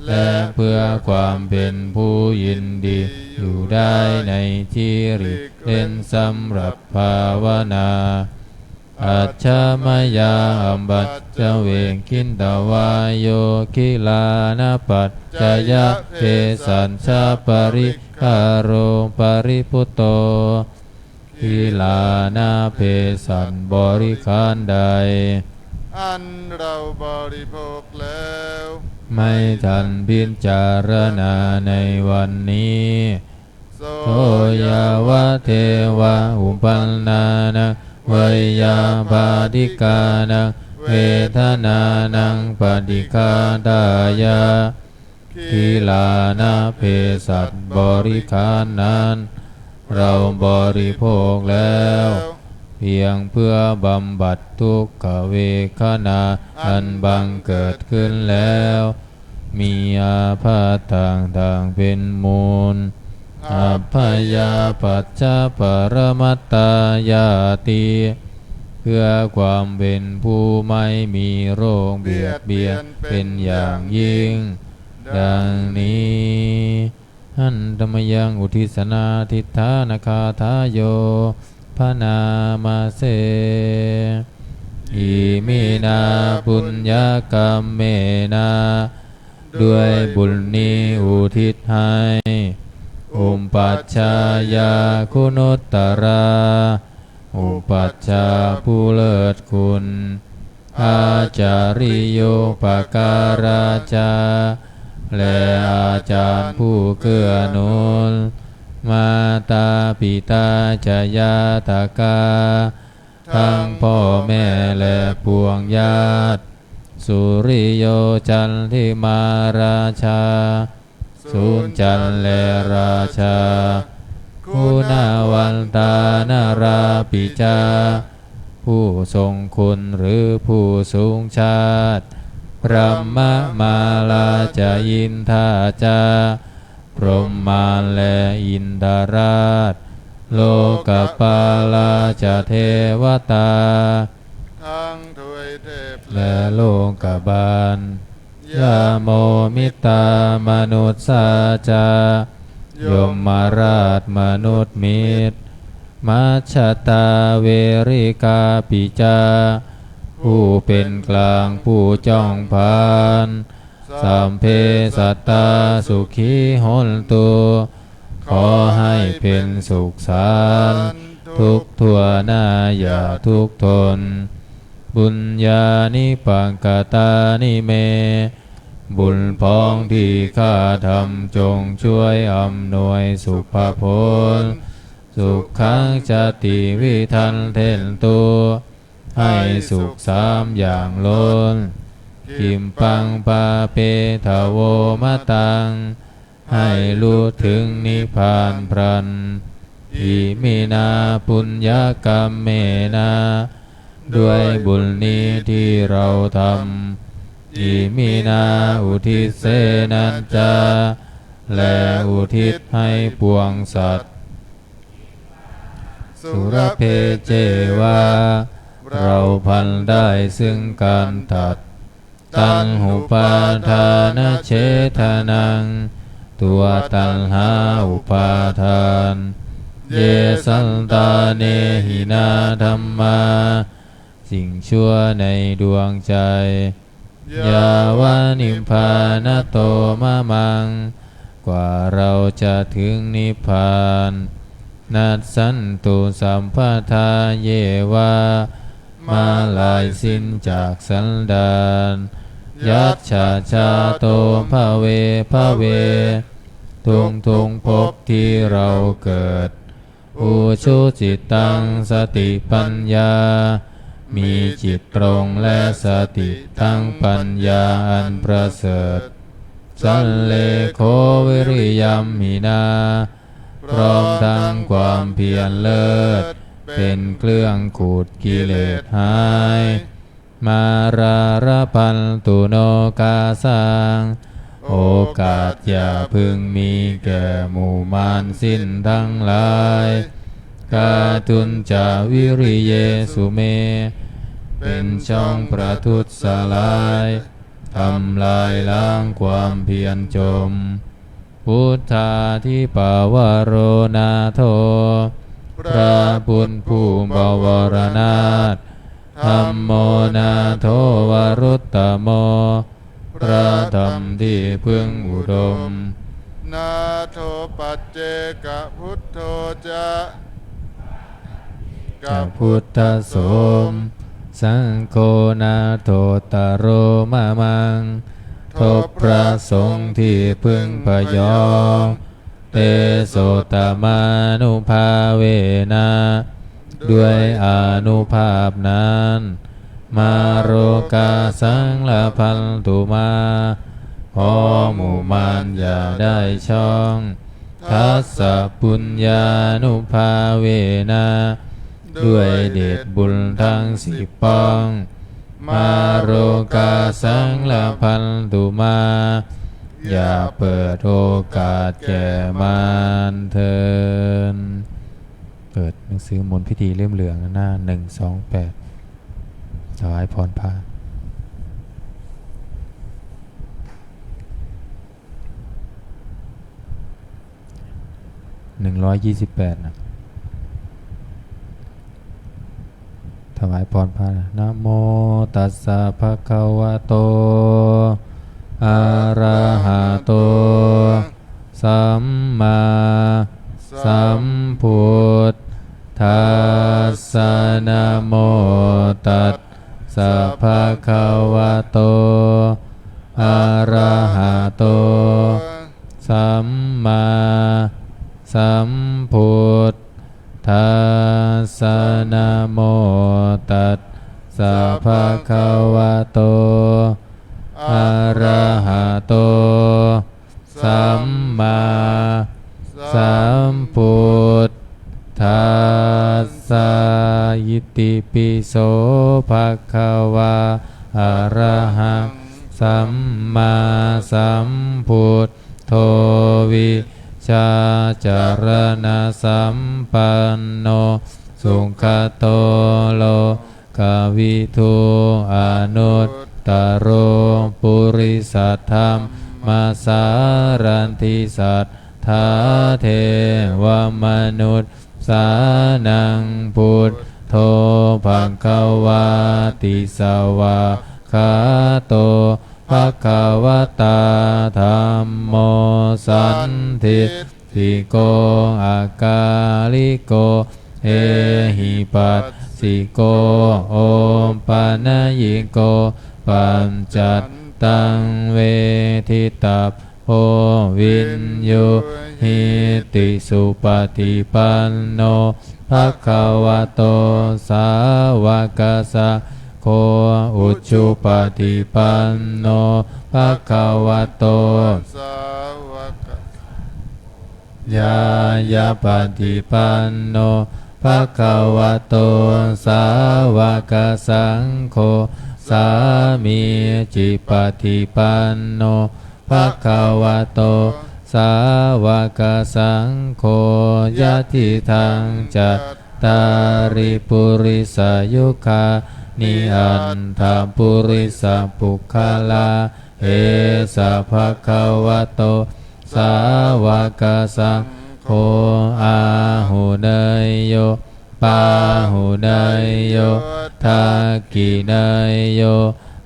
และเพื่อความเป็นผู้ยินดีอยู่ได้ในที่หลีกเร้นสำหรับภาวนา Ajja mayā apaccavekkhitvā yo gilānapaccayabhesajjaparikkhāro paribhutto. กิลานาเภสัชบริขารใด อันเราบริโภคแล้ว ไม่ทันพิจารณาในวันนี้ so yāvadeva uppannānaṃ veyyābādhikānaṃ vedanānaṃ paṭighātāya. กิลานาเภสัชบริขารนั้น เราบริโภคแล้ว เพียงเพื่อบำบัดทุกขเวทนาอันบังเกิดขึ้นแล้ว มีอาพาธต่างๆเป็นมูล Abyāpajjhaparamatāyāti. เพื่อความเป็นผู้ไม่มีโรคเบียดเบียนเป็นอย่างยิ่ง ดังนี้ Handa mayaṃ uddissanādhiṭṭhānagāthāyo bhaṇāma se. Iminā puññakammena ด้วยบุญนี้อุทิศให้ upajjhāyā guṇuttarā อุปัชฌาย์ผู้เลิศคุณ ācariyūpakārā ca และอาจารย์ผู้เกื้อหนุน mātā pitā ca ñātakā ทั้งพ่อแม่และปวงญาติ suriyo candimā rājā สุริจันทร์และราชา guṇavantā narāpi ca ผู้ทรงคุณหรือผู้สูงชาติ brahmamārā ca indā ca พรหมมารและอินทราช lokapālā ca devatā ทั้งทวยเทพ และโลกบาล yamo mittā manussā ca ยมราชมนุษย์มิตร majjhattā verikāpi ca ผู้เป็นกลางผู้จ้องผลาญ sabbe sattā sukhī hontu ขอให้เป็นสุขสันต์ทุกทั่วหน้าอย่าทุกข์ทน puññāni pakatāni me บุญพ้องที่ข้าทำจงช่วยอำนวยสุภผล sukhañca tividhaṃ dentu ให้สุขสามอย่างล้น khippaṃ pāpetha vo mataṃ ให้รู้ถึงนิพพานพลัน iminā puññakammena ด้วยบุญนี้ที่เราทำ iminā uddissenā ca และอุทิศให้ปวงสัตว์ sulabhe ceva เราพลันได้ซึ่งการตัด taṇhupādānachedanaṃ ตัวตัณหาอุปาทาน ye santāne hinā dhammā สิ่งชั่วในดวงใจ yāva nibbānato mamaṃ กว่าเราจะถึงนิพพาน nassantu sabbadā yeva มาลายสิ้นจากสันดาน yattha jāto bhave bhave ทุกๆภพที่เราเกิด ujucittaṃ satipaññā มีจิตตรงและสติทั้งปัญญาอันประเสริฐ sallekho viriyamhinā พร้อมทั้งความเพียรเลิศ เป็นเครื่องขูดกิเลสหาย Mārā labhantu nokāsaṃ โอกาสอย่าพึงมีแก่หมู่มารสิ้นทั้งหลาย Kātuñca viriyesu me เป็นช่องประทุษร้าย ทำลายล้างความเพียรจม Buddhādhipavaro nātho พระพุทธผู้บวรนาถ Dhammo nātho varuttamo พระธรรมที่พึ่งอุดม Nātho paccekabuddho ca กับพุทธสม Saṅgho nāthottaro mamaṃ ทบพระสงฆ์ที่พึ่งพยอง Tesottamānubhāvena ด้วยอานุภาพนั้น Mārokāsaṃ labhantu mā ขอหมู่มารอย่าได้ช่อง Dassapuññānubhāvena ด้วยเดชบุญทั้งสิบป้อง Mārokāsaṃ labhantu mā อย่าเปิดโอกาสแก่มารเถิด เปิดหนังสือมนต์พิธีเล่มเหลืองหน้าหนึ่งสองแปด ถวายพรพระ หนึ่งร้อยยี่สิบแปด นะ ถวายพรพระ Namo tassa bhagavato arahato sammāsambuddhassa. Namo tassa bhagavato arahato sammāsambuddhassa. Namo tassa bhagavato arahato sammāsambuddhassa. Itipi so bhagavā arahaṃ sammāsambuddho vijjācaraṇasampanno sugato lokavidū anuttaro purisadammasārathi satthā devamanussānaṃ buddho bhagavāti. Svākkhāto bhagavatā dhammo sandiṭṭhiko akāliko ehipassiko opanayiko paccattaṃ veditabbo viññūhīti. Supaṭipanno bhagavato sāvakasaṅgho, ujupaṭipanno bhagavato sāvakasaṅgho, ñāyapaṭipanno bhagavato sāvakasaṅgho, sāmīcipaṭipanno bhagavato sāvakasaṅgho, yadidaṃ cattāri purisayugāni aṭṭha purisapuggalā, esa bhagavato sāvakasaṅgho, āhuneyyo pāhuneyyo dakkhiṇeyyo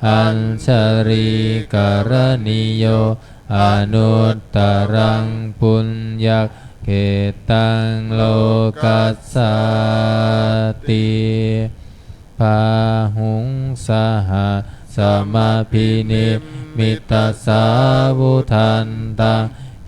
añjalikaraṇīyo anuttaraṃ puññakkhettaṃ lokassāti. Bāhuṃ sahassamabhinimmitasāvudhantaṃ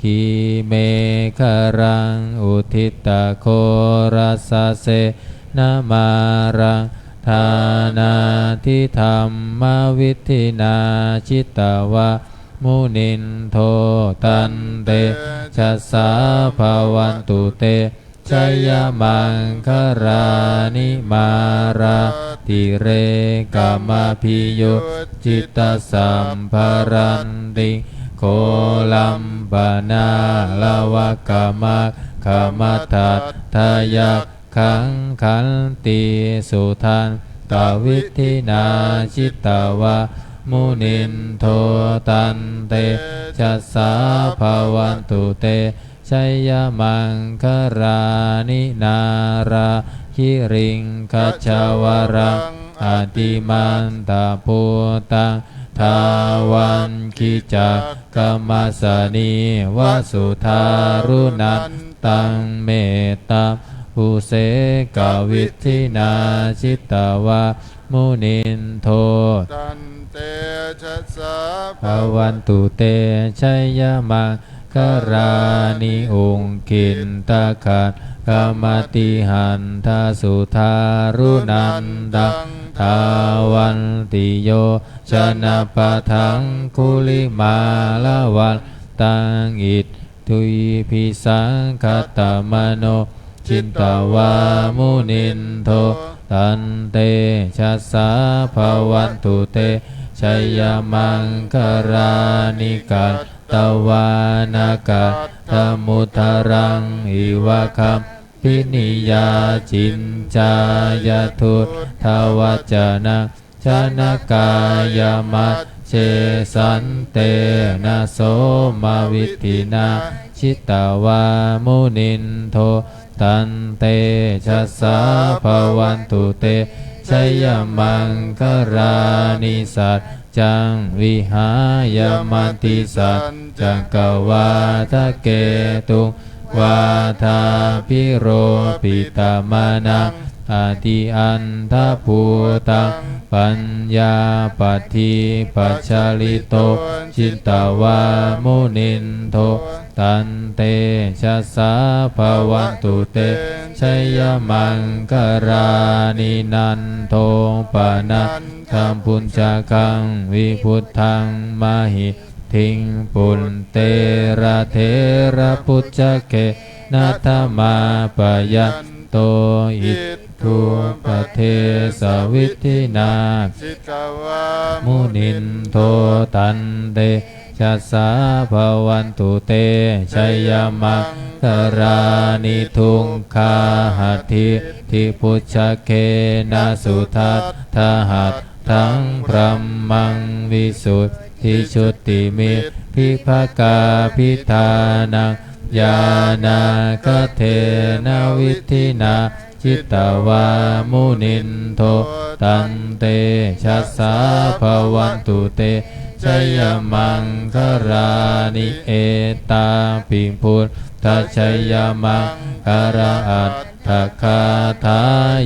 grīmekhalaṃ uditaghorasasenamāraṃ dānādidhammavidhinā jitavā munindo tantejasā bhavatu te jayamaṅgalāni. Mārātirekamabhiyujjhitasabbarattiṃ, ghorampanāḷavakamakkhamathaddhayakkhaṃ, khantīsudantavidhinā jitavā munindo, tantejasā bhavatu te jayamaṅgalāni. Nāḷāgiriṃ gajavaraṃ atimattabhūtaṃ, dāvaggicakkamasanīva sudāruṇantaṃ, mettambusekavidhinā jitavā munindo, tantejasā bhavatu te jayamaṅgalāni. Ukkhittakhaggamatihatthasudāruṇantaṃ, dhāvantiyojanapathaṅgulimālavantaṃ, iddhībhisaṅkhatamano jitavā munindo, tantejasā bhavatu te jayamaṅgalāni. Katvāna kaṭṭhamudaraṃ iva gabbhinīyā, ciñcāya duṭṭhavacanaṃ janakāyamajjhe, santena somavidhinā jitavā munindo, tantejasā bhavatu te jayamaṅgalāni. Saccaṃ vihāya matisaccakavādaketuṃ, vādābhiropitamanaṃ atiandhabhūtaṃ, paññāpadīpajalito jitavā munindo, tantejasā bhavatu te jayamaṅgalāni. Nandopanandabhujagaṃ vibudhaṃ mahiddhiṃ, puttena therabhujagena damāpayanto, iddhūpadesavidhinā jitavā munindo, tantejasā bhavatu te jayamaṅgalāni. Duggāhadiṭṭhibhujagena sudaṭṭhahatthaṃ, brahmaṃ visuddhijutimiddhibakābhidhānaṃ, ñāṇāgadena vidhinā jitavā munindo, tantejasā bhavatu te jayamaṅgalāni. Etāpi buddhajayamaṅgalaaṭṭhagāthā,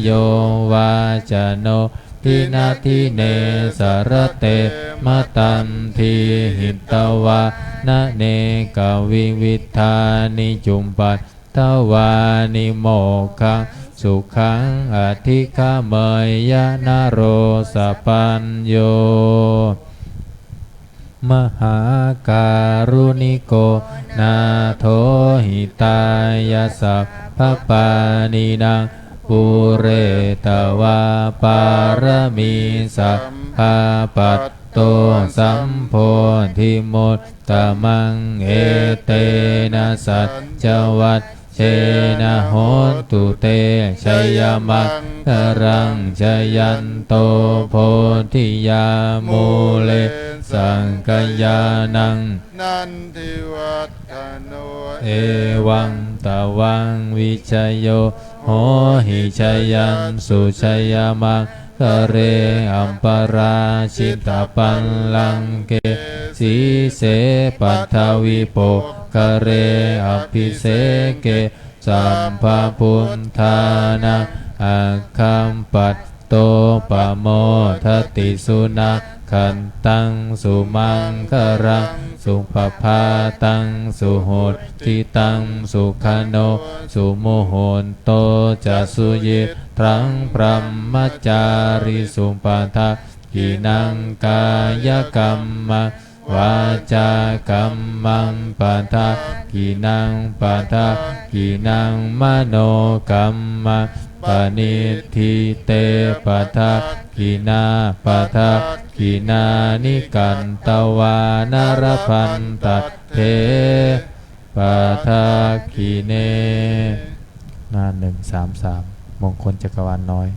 yo vācano dinadine sarate matandī, hitvānanekavividhāni cupaddavāni, mokkhaṃ sukhaṃ adhigameyya naro sapañño. Mahākāruṇiko nātho, hitāya sabbapāṇinaṃ, pūretvā pāramī sabbā, patto sambodhimuttamaṃ, etena saccavajjena, hotu te jayamaṅgalaṃ. Jayanto bodhiyā mūle, sakyānaṃ nandivaḍḍhano, evaṃ tvaṃ vijayo hohi, jayassu jayamaṅgale, aparājitapallaṅke, sīse paṭhavipokkhare, abhiseke sabbabuddhānaṃ, aggappatto pamodati. Sunakkhattaṃ sumaṅgalaṃ, supabhātaṃ suhuṭṭhitaṃ, sukhaṇo sumuhutto ca, suyiṭṭhaṃ brahmacārisu. Padakkhiṇaṃ kāyakammaṃ, vācākammaṃ padakkhiṇaṃ, padak padakkhiṇaṃ manokammaṃ paṇidhī te padakkhiṇā, padakkhiṇāni katvāna labhantatthe padakkhiṇe. หน้า หนึ่งสามสาม มงคลจักรวาลน้อย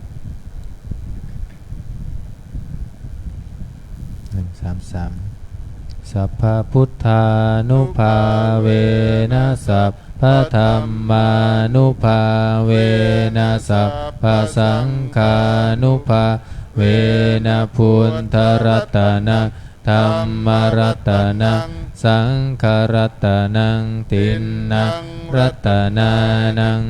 หนึ่งสามสาม Sabbabuddhānubhāvena sabbadhammānubhāvena sabbasaṅghānubhāvena buddharatanaṃ dhammaratanaṃ saṅgharatanaṃ tiṇṇaṃ ratanānaṃ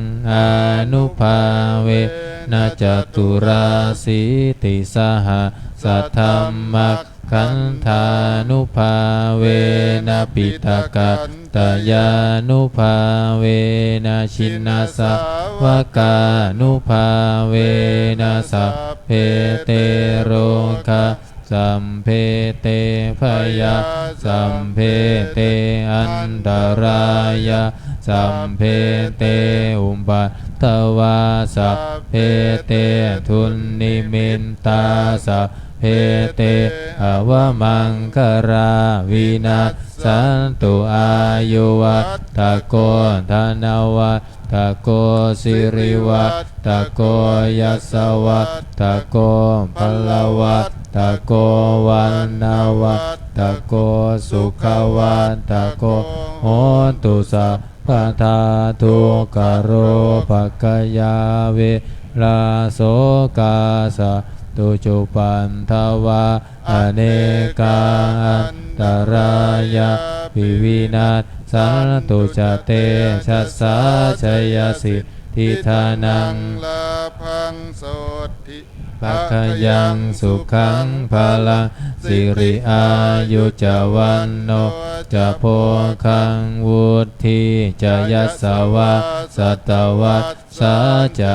ānubhāvena caturāsītisahassadhammakkhandhānubhāvena piṭakattayānubhāvena jinasāvakānubhāvena sabbe te rogā sabbe te bhayā sabbe te antarāyā sabbe te upaddavā sabbe te dunnimittā sabbe te avamaṅgalā vinassantu. Āyuvaḍḍhako dhanavaḍ ḍhako sirivaḍḍhako yasavaḍḍhako balavaḍḍhako vaṇṇavaḍḍhako sukhavaḍḍhako hotu sabbadā. Dukkharogabhayā verā sokā sattu cupaddavā anekā antarāyāpi vinassantu ca tejasā. Jayasiddhi dhanaṃ lābhaṃ sotthi bhāgyaṃ sukhaṃ balaṃ siri āyu ca vaṇṇo ca bhogaṃ vuḍḍhī ca yasavā satavas sā ca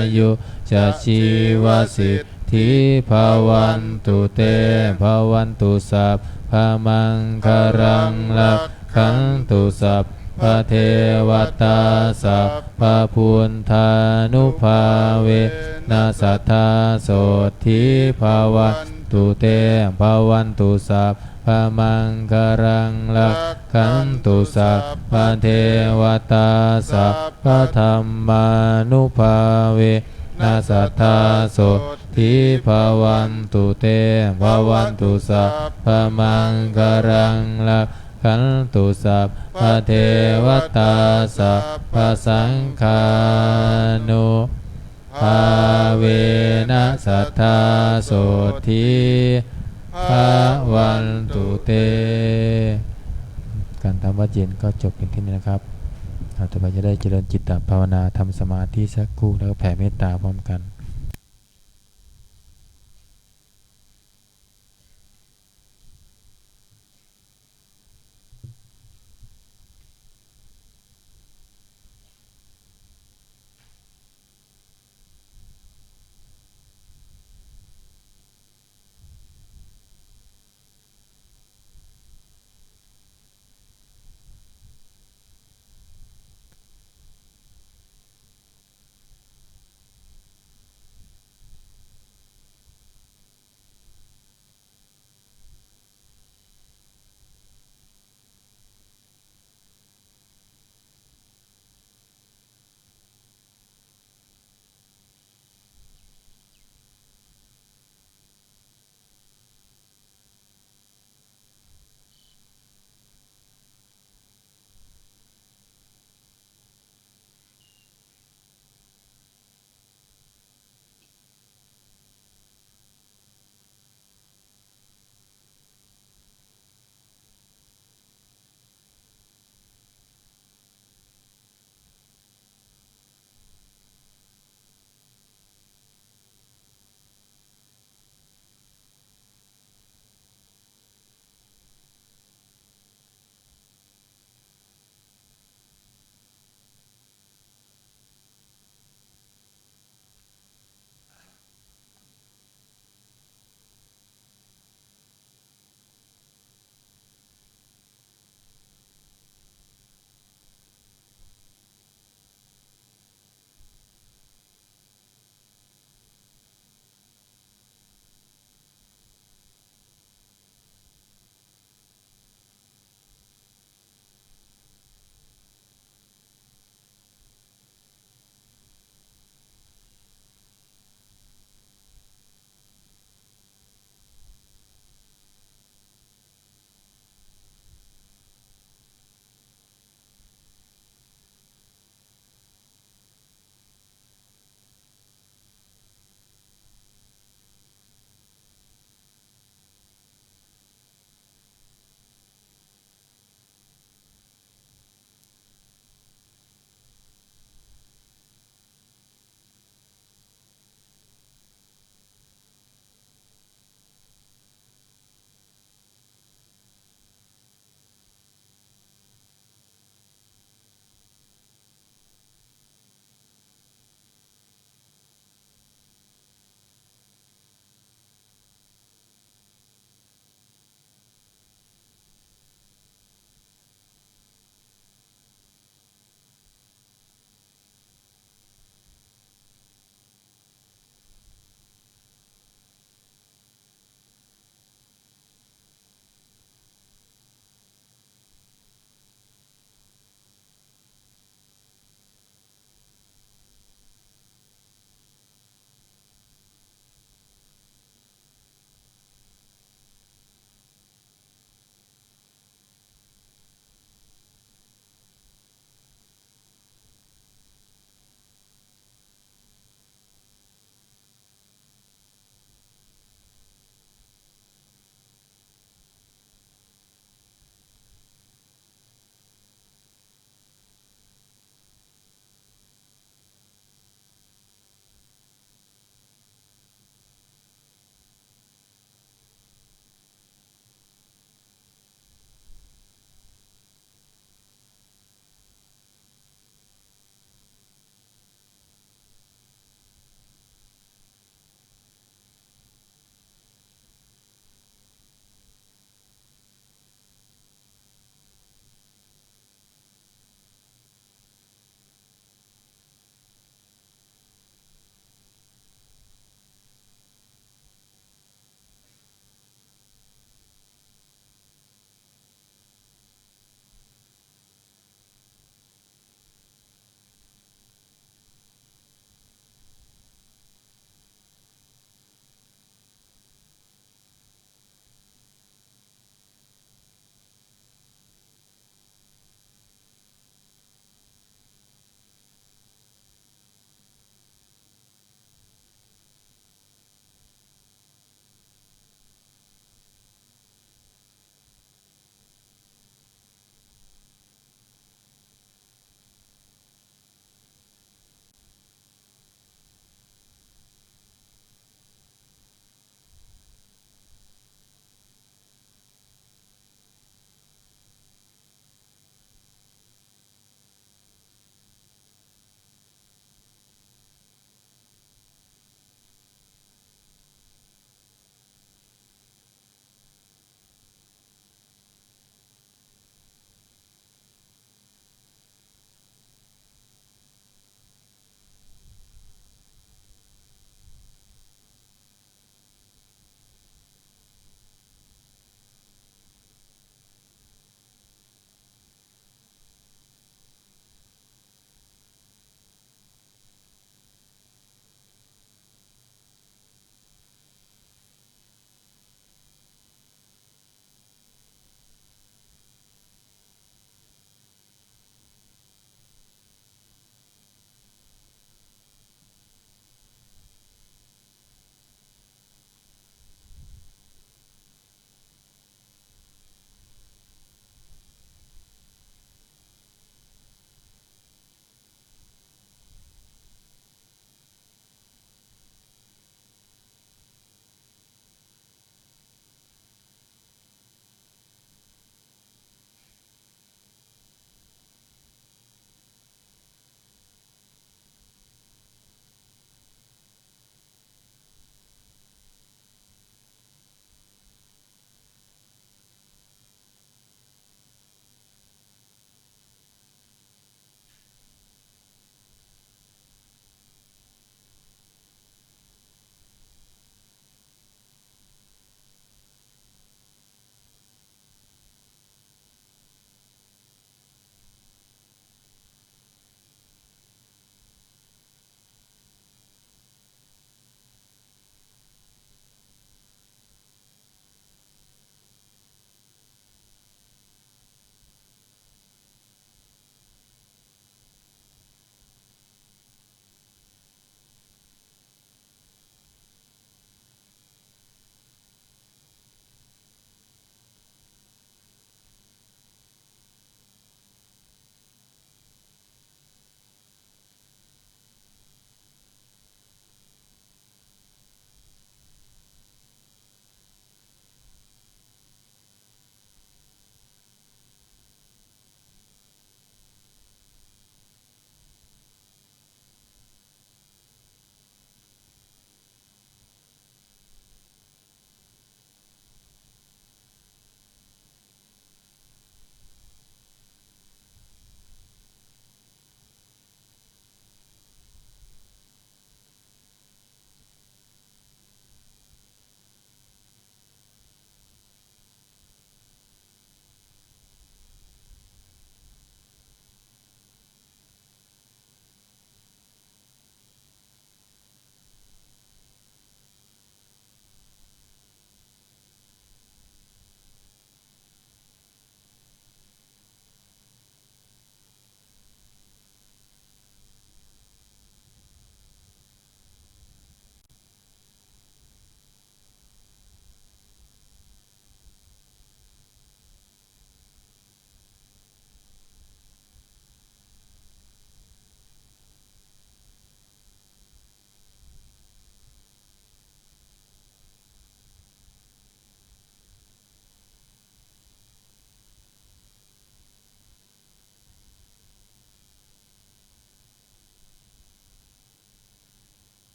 āyū ca jīvasiddhī bhavantu te. Bhavatu sabbamaṅgalaṃ rakkhantu sabbadevatā sabbabuddhānubhāvena sadā sotthī bhavantu te. Bhavatu sab bamaṅgalaṃ rakkhantu sabbadevatā sabbadhammānubhāvena sadā sotthī bhavantu te. Bhavatu sabbamaṅgalaṃ rakkhantu sabbadevatā sabbasaṅghānu bhāvena sadā sotthī bhavantu te. การทำวัตรเย็นก็จบเพียงเท่านี้นะครับ เราต่อไปจะได้เจริญจิตตภาวนา ทำสมาธิสักครู่ แล้วก็แผ่เมตตาพร้อมกัน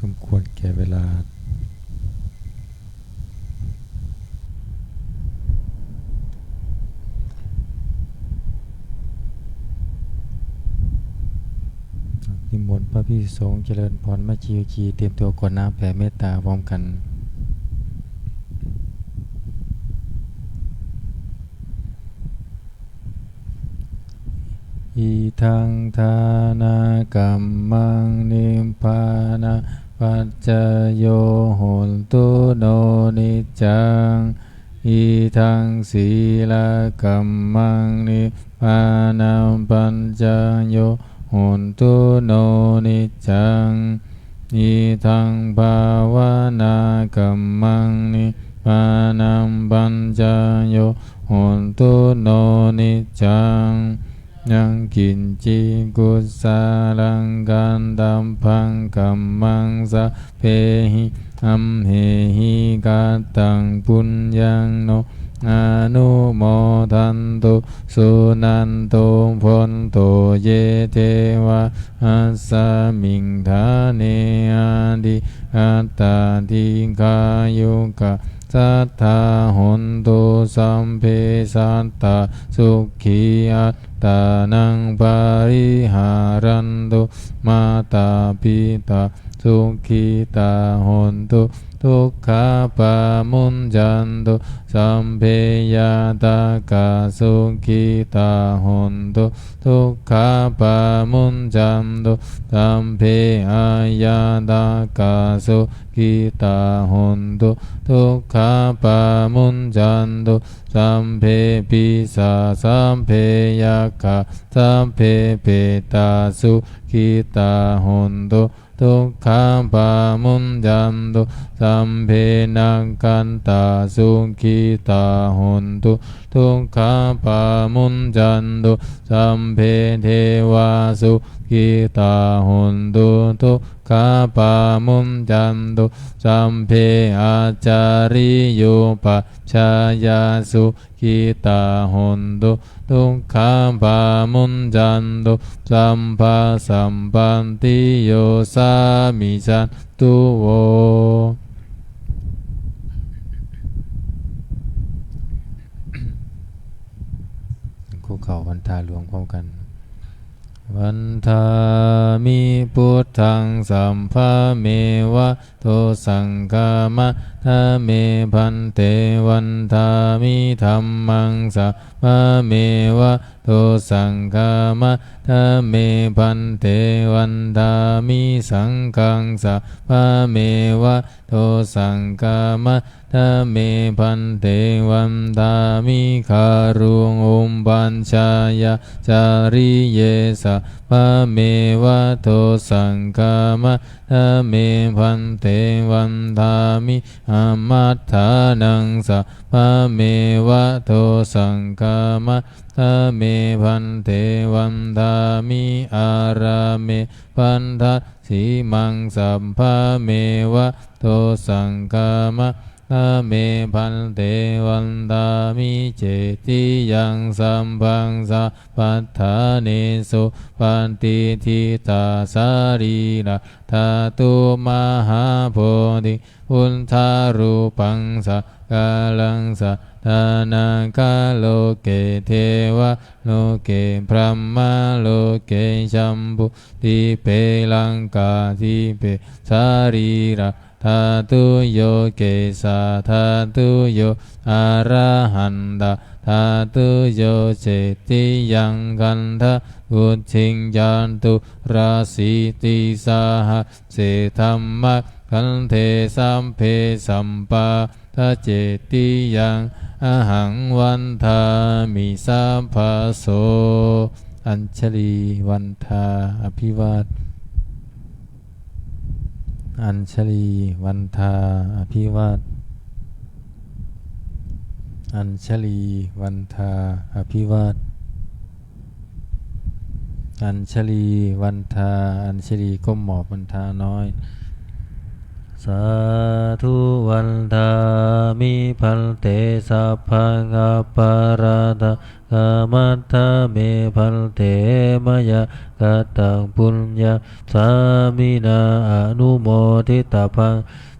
สมควรแก่เวลา นิมนต์พระภิกษุสงฆ์เจริญพร แม่ชี ชี เตรียมตัวกรวดน้ำแผ่เมตตาพร้อมกัน Idaṃ dānakammaṃ nibbānapaccayo hotu no niccaṃ. Idaṃ sīlakammaṃ nibbānapaccayo hotu no niccaṃ. Idaṃ bhāvanākammaṃ nibbānapaccayo hotu no niccaṃ. Yaṃ kiñci kusalaṃ kattabbaṃ kammaṃ sabbehi amhehi kataṃ puññaṃ no anumodantu suṇantu bhonto ye devā asmiṃ ṭhāne adhigatā dīghāyukā sadā hontu sabbe sattā sukhī attānaṃ pariharantu. Mātā pitā sukhitā hontu dukkhā pamuñcantu. Sabbe ñātakā sukhitā hontu dukkhā pamuñcantu. Sabbe aññātakā sukhitā hontu dukkhā pamuñcantu. Sabbe pisā sabbe yakkhā sabbe petā sukhitā hontu dukkhā pamuñcantu. Sabbe nakkhattā sukhitā hontu dukkhā pamuñcantu. Sabbe devā sukhitā hontu dukkhā pamuñcantu. Sabbe ācariyupajjhāyā sukhitā hontu dukkhā pamuñcantu. Sabbasampattī yosāmi sattu vo. คุกเข่าวันทาหลวงพร้อมกัน Vandāmi buddhaṃ sabbameva dosaṃ khamatha me bhante. Vandāmi dhammaṃ sabbameva dosaṃ khamatha me bhante. Vandāmi saṅghaṃ sabbameva dosaṃ khamatha me bhante. Vandāmi guruṃ upajjhāyācariye sabbameva dosaṃ khamatha me bhante. Vandāmi amantanaṃ sabbameva dosaṃ khamatha me bhante. Vandāmi ārāme bhante simaṃ sabbameva dosaṃ khamatha me bhante. Vandāmi cetiyaṃ sabbaṃ sabbaṭṭhānesu patiṭṭhitā sarīradhātu mahābodhiṃ buddharūpaṃ sakalaṃ sadā nāgaloke devaloke brahmaloke jambudīpe laṅkādīpe sarīradhātuyo kesadhātuyo arahantaṃ dhātuyo cetiyaṃ gandhavuṭṭhiṃ caturāsītisahas se dhammakkhandhe sabbe sappādacetiyaṃ ahaṃ vandāmi sabbaso. Añjalī vandā abhivād. Añjalī vandā abhivād. Añjalī vandā abhivād. Añjalī vandā, añjalī ก้มหมอบ vandā น้อย Sādhu vandāmi bhante, sabbaṃ aparādhaṃ khamatha me bhante, mayā kataṃ puññaṃ sāminā anumoditabbaṃ,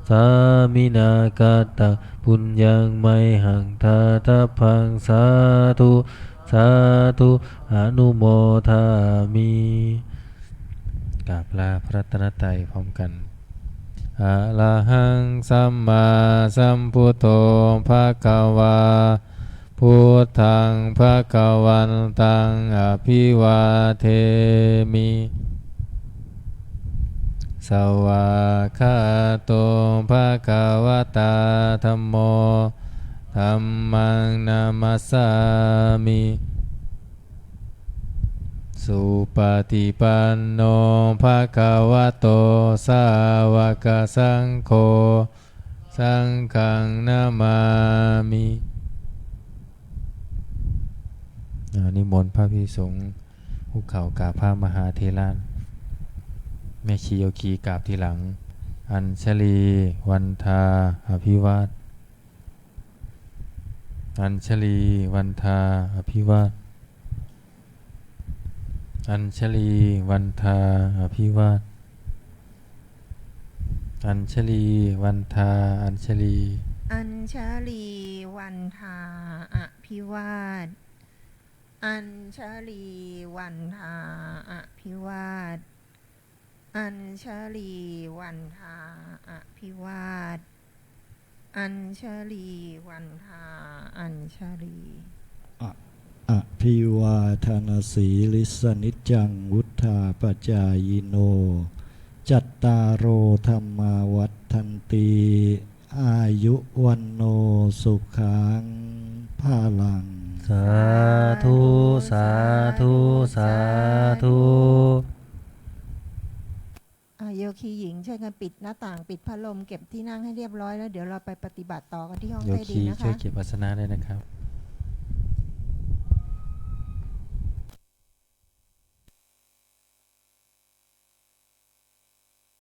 sāminā kataṃ puññaṃ mayhaṃ dātabbaṃ, sādhu sādhu anumodāmi. กราบลาพระรัตนตรัยพร้อมกัน Arahaṃ sammāsambuddho bhagavā, buddhaṃ bhagavantaṃ abhivādemi. Svākkhāto bhagavatā dhammo, dhammaṃ namassāmi. Supaṭipanno bhagavato sāvakasaṅgho, saṅghaṃ namāmi. อ่า นิมนต์พระภิกษุสงฆ์คุกเข่ากราบพระมหาเถระ แม่ชีโยคีกราบทีหลัง Añjalī vandā abhivāda. Añjalī vandā abhivāda. Añjalī vandā abhivāda. Añjalī vandā, añjalī. Añjalī vandā abhivāda. Añjalī vandā abhivāda. Añjalī vandā abhivāda. Añjalī vandā añjalī. A- Abhivādanasīlissa niccaṃ vuḍḍhāpacāyino, cattāro dhammā vaḍḍhanti, āyu vaṇṇo sukhaṃ balaṃ. Sādhu, sādhu, sādhu. อ่า โยคีหญิงช่วยกันปิดหน้าต่าง ปิดพัดลม เก็บที่นั่งให้เรียบร้อยแล้ว เดี๋ยวเราไปปฏิบัติต่อกันที่ห้อง โย ใต้ดิน คี นะคะ ช่วยเก็บอาสนะด้วยนะครับ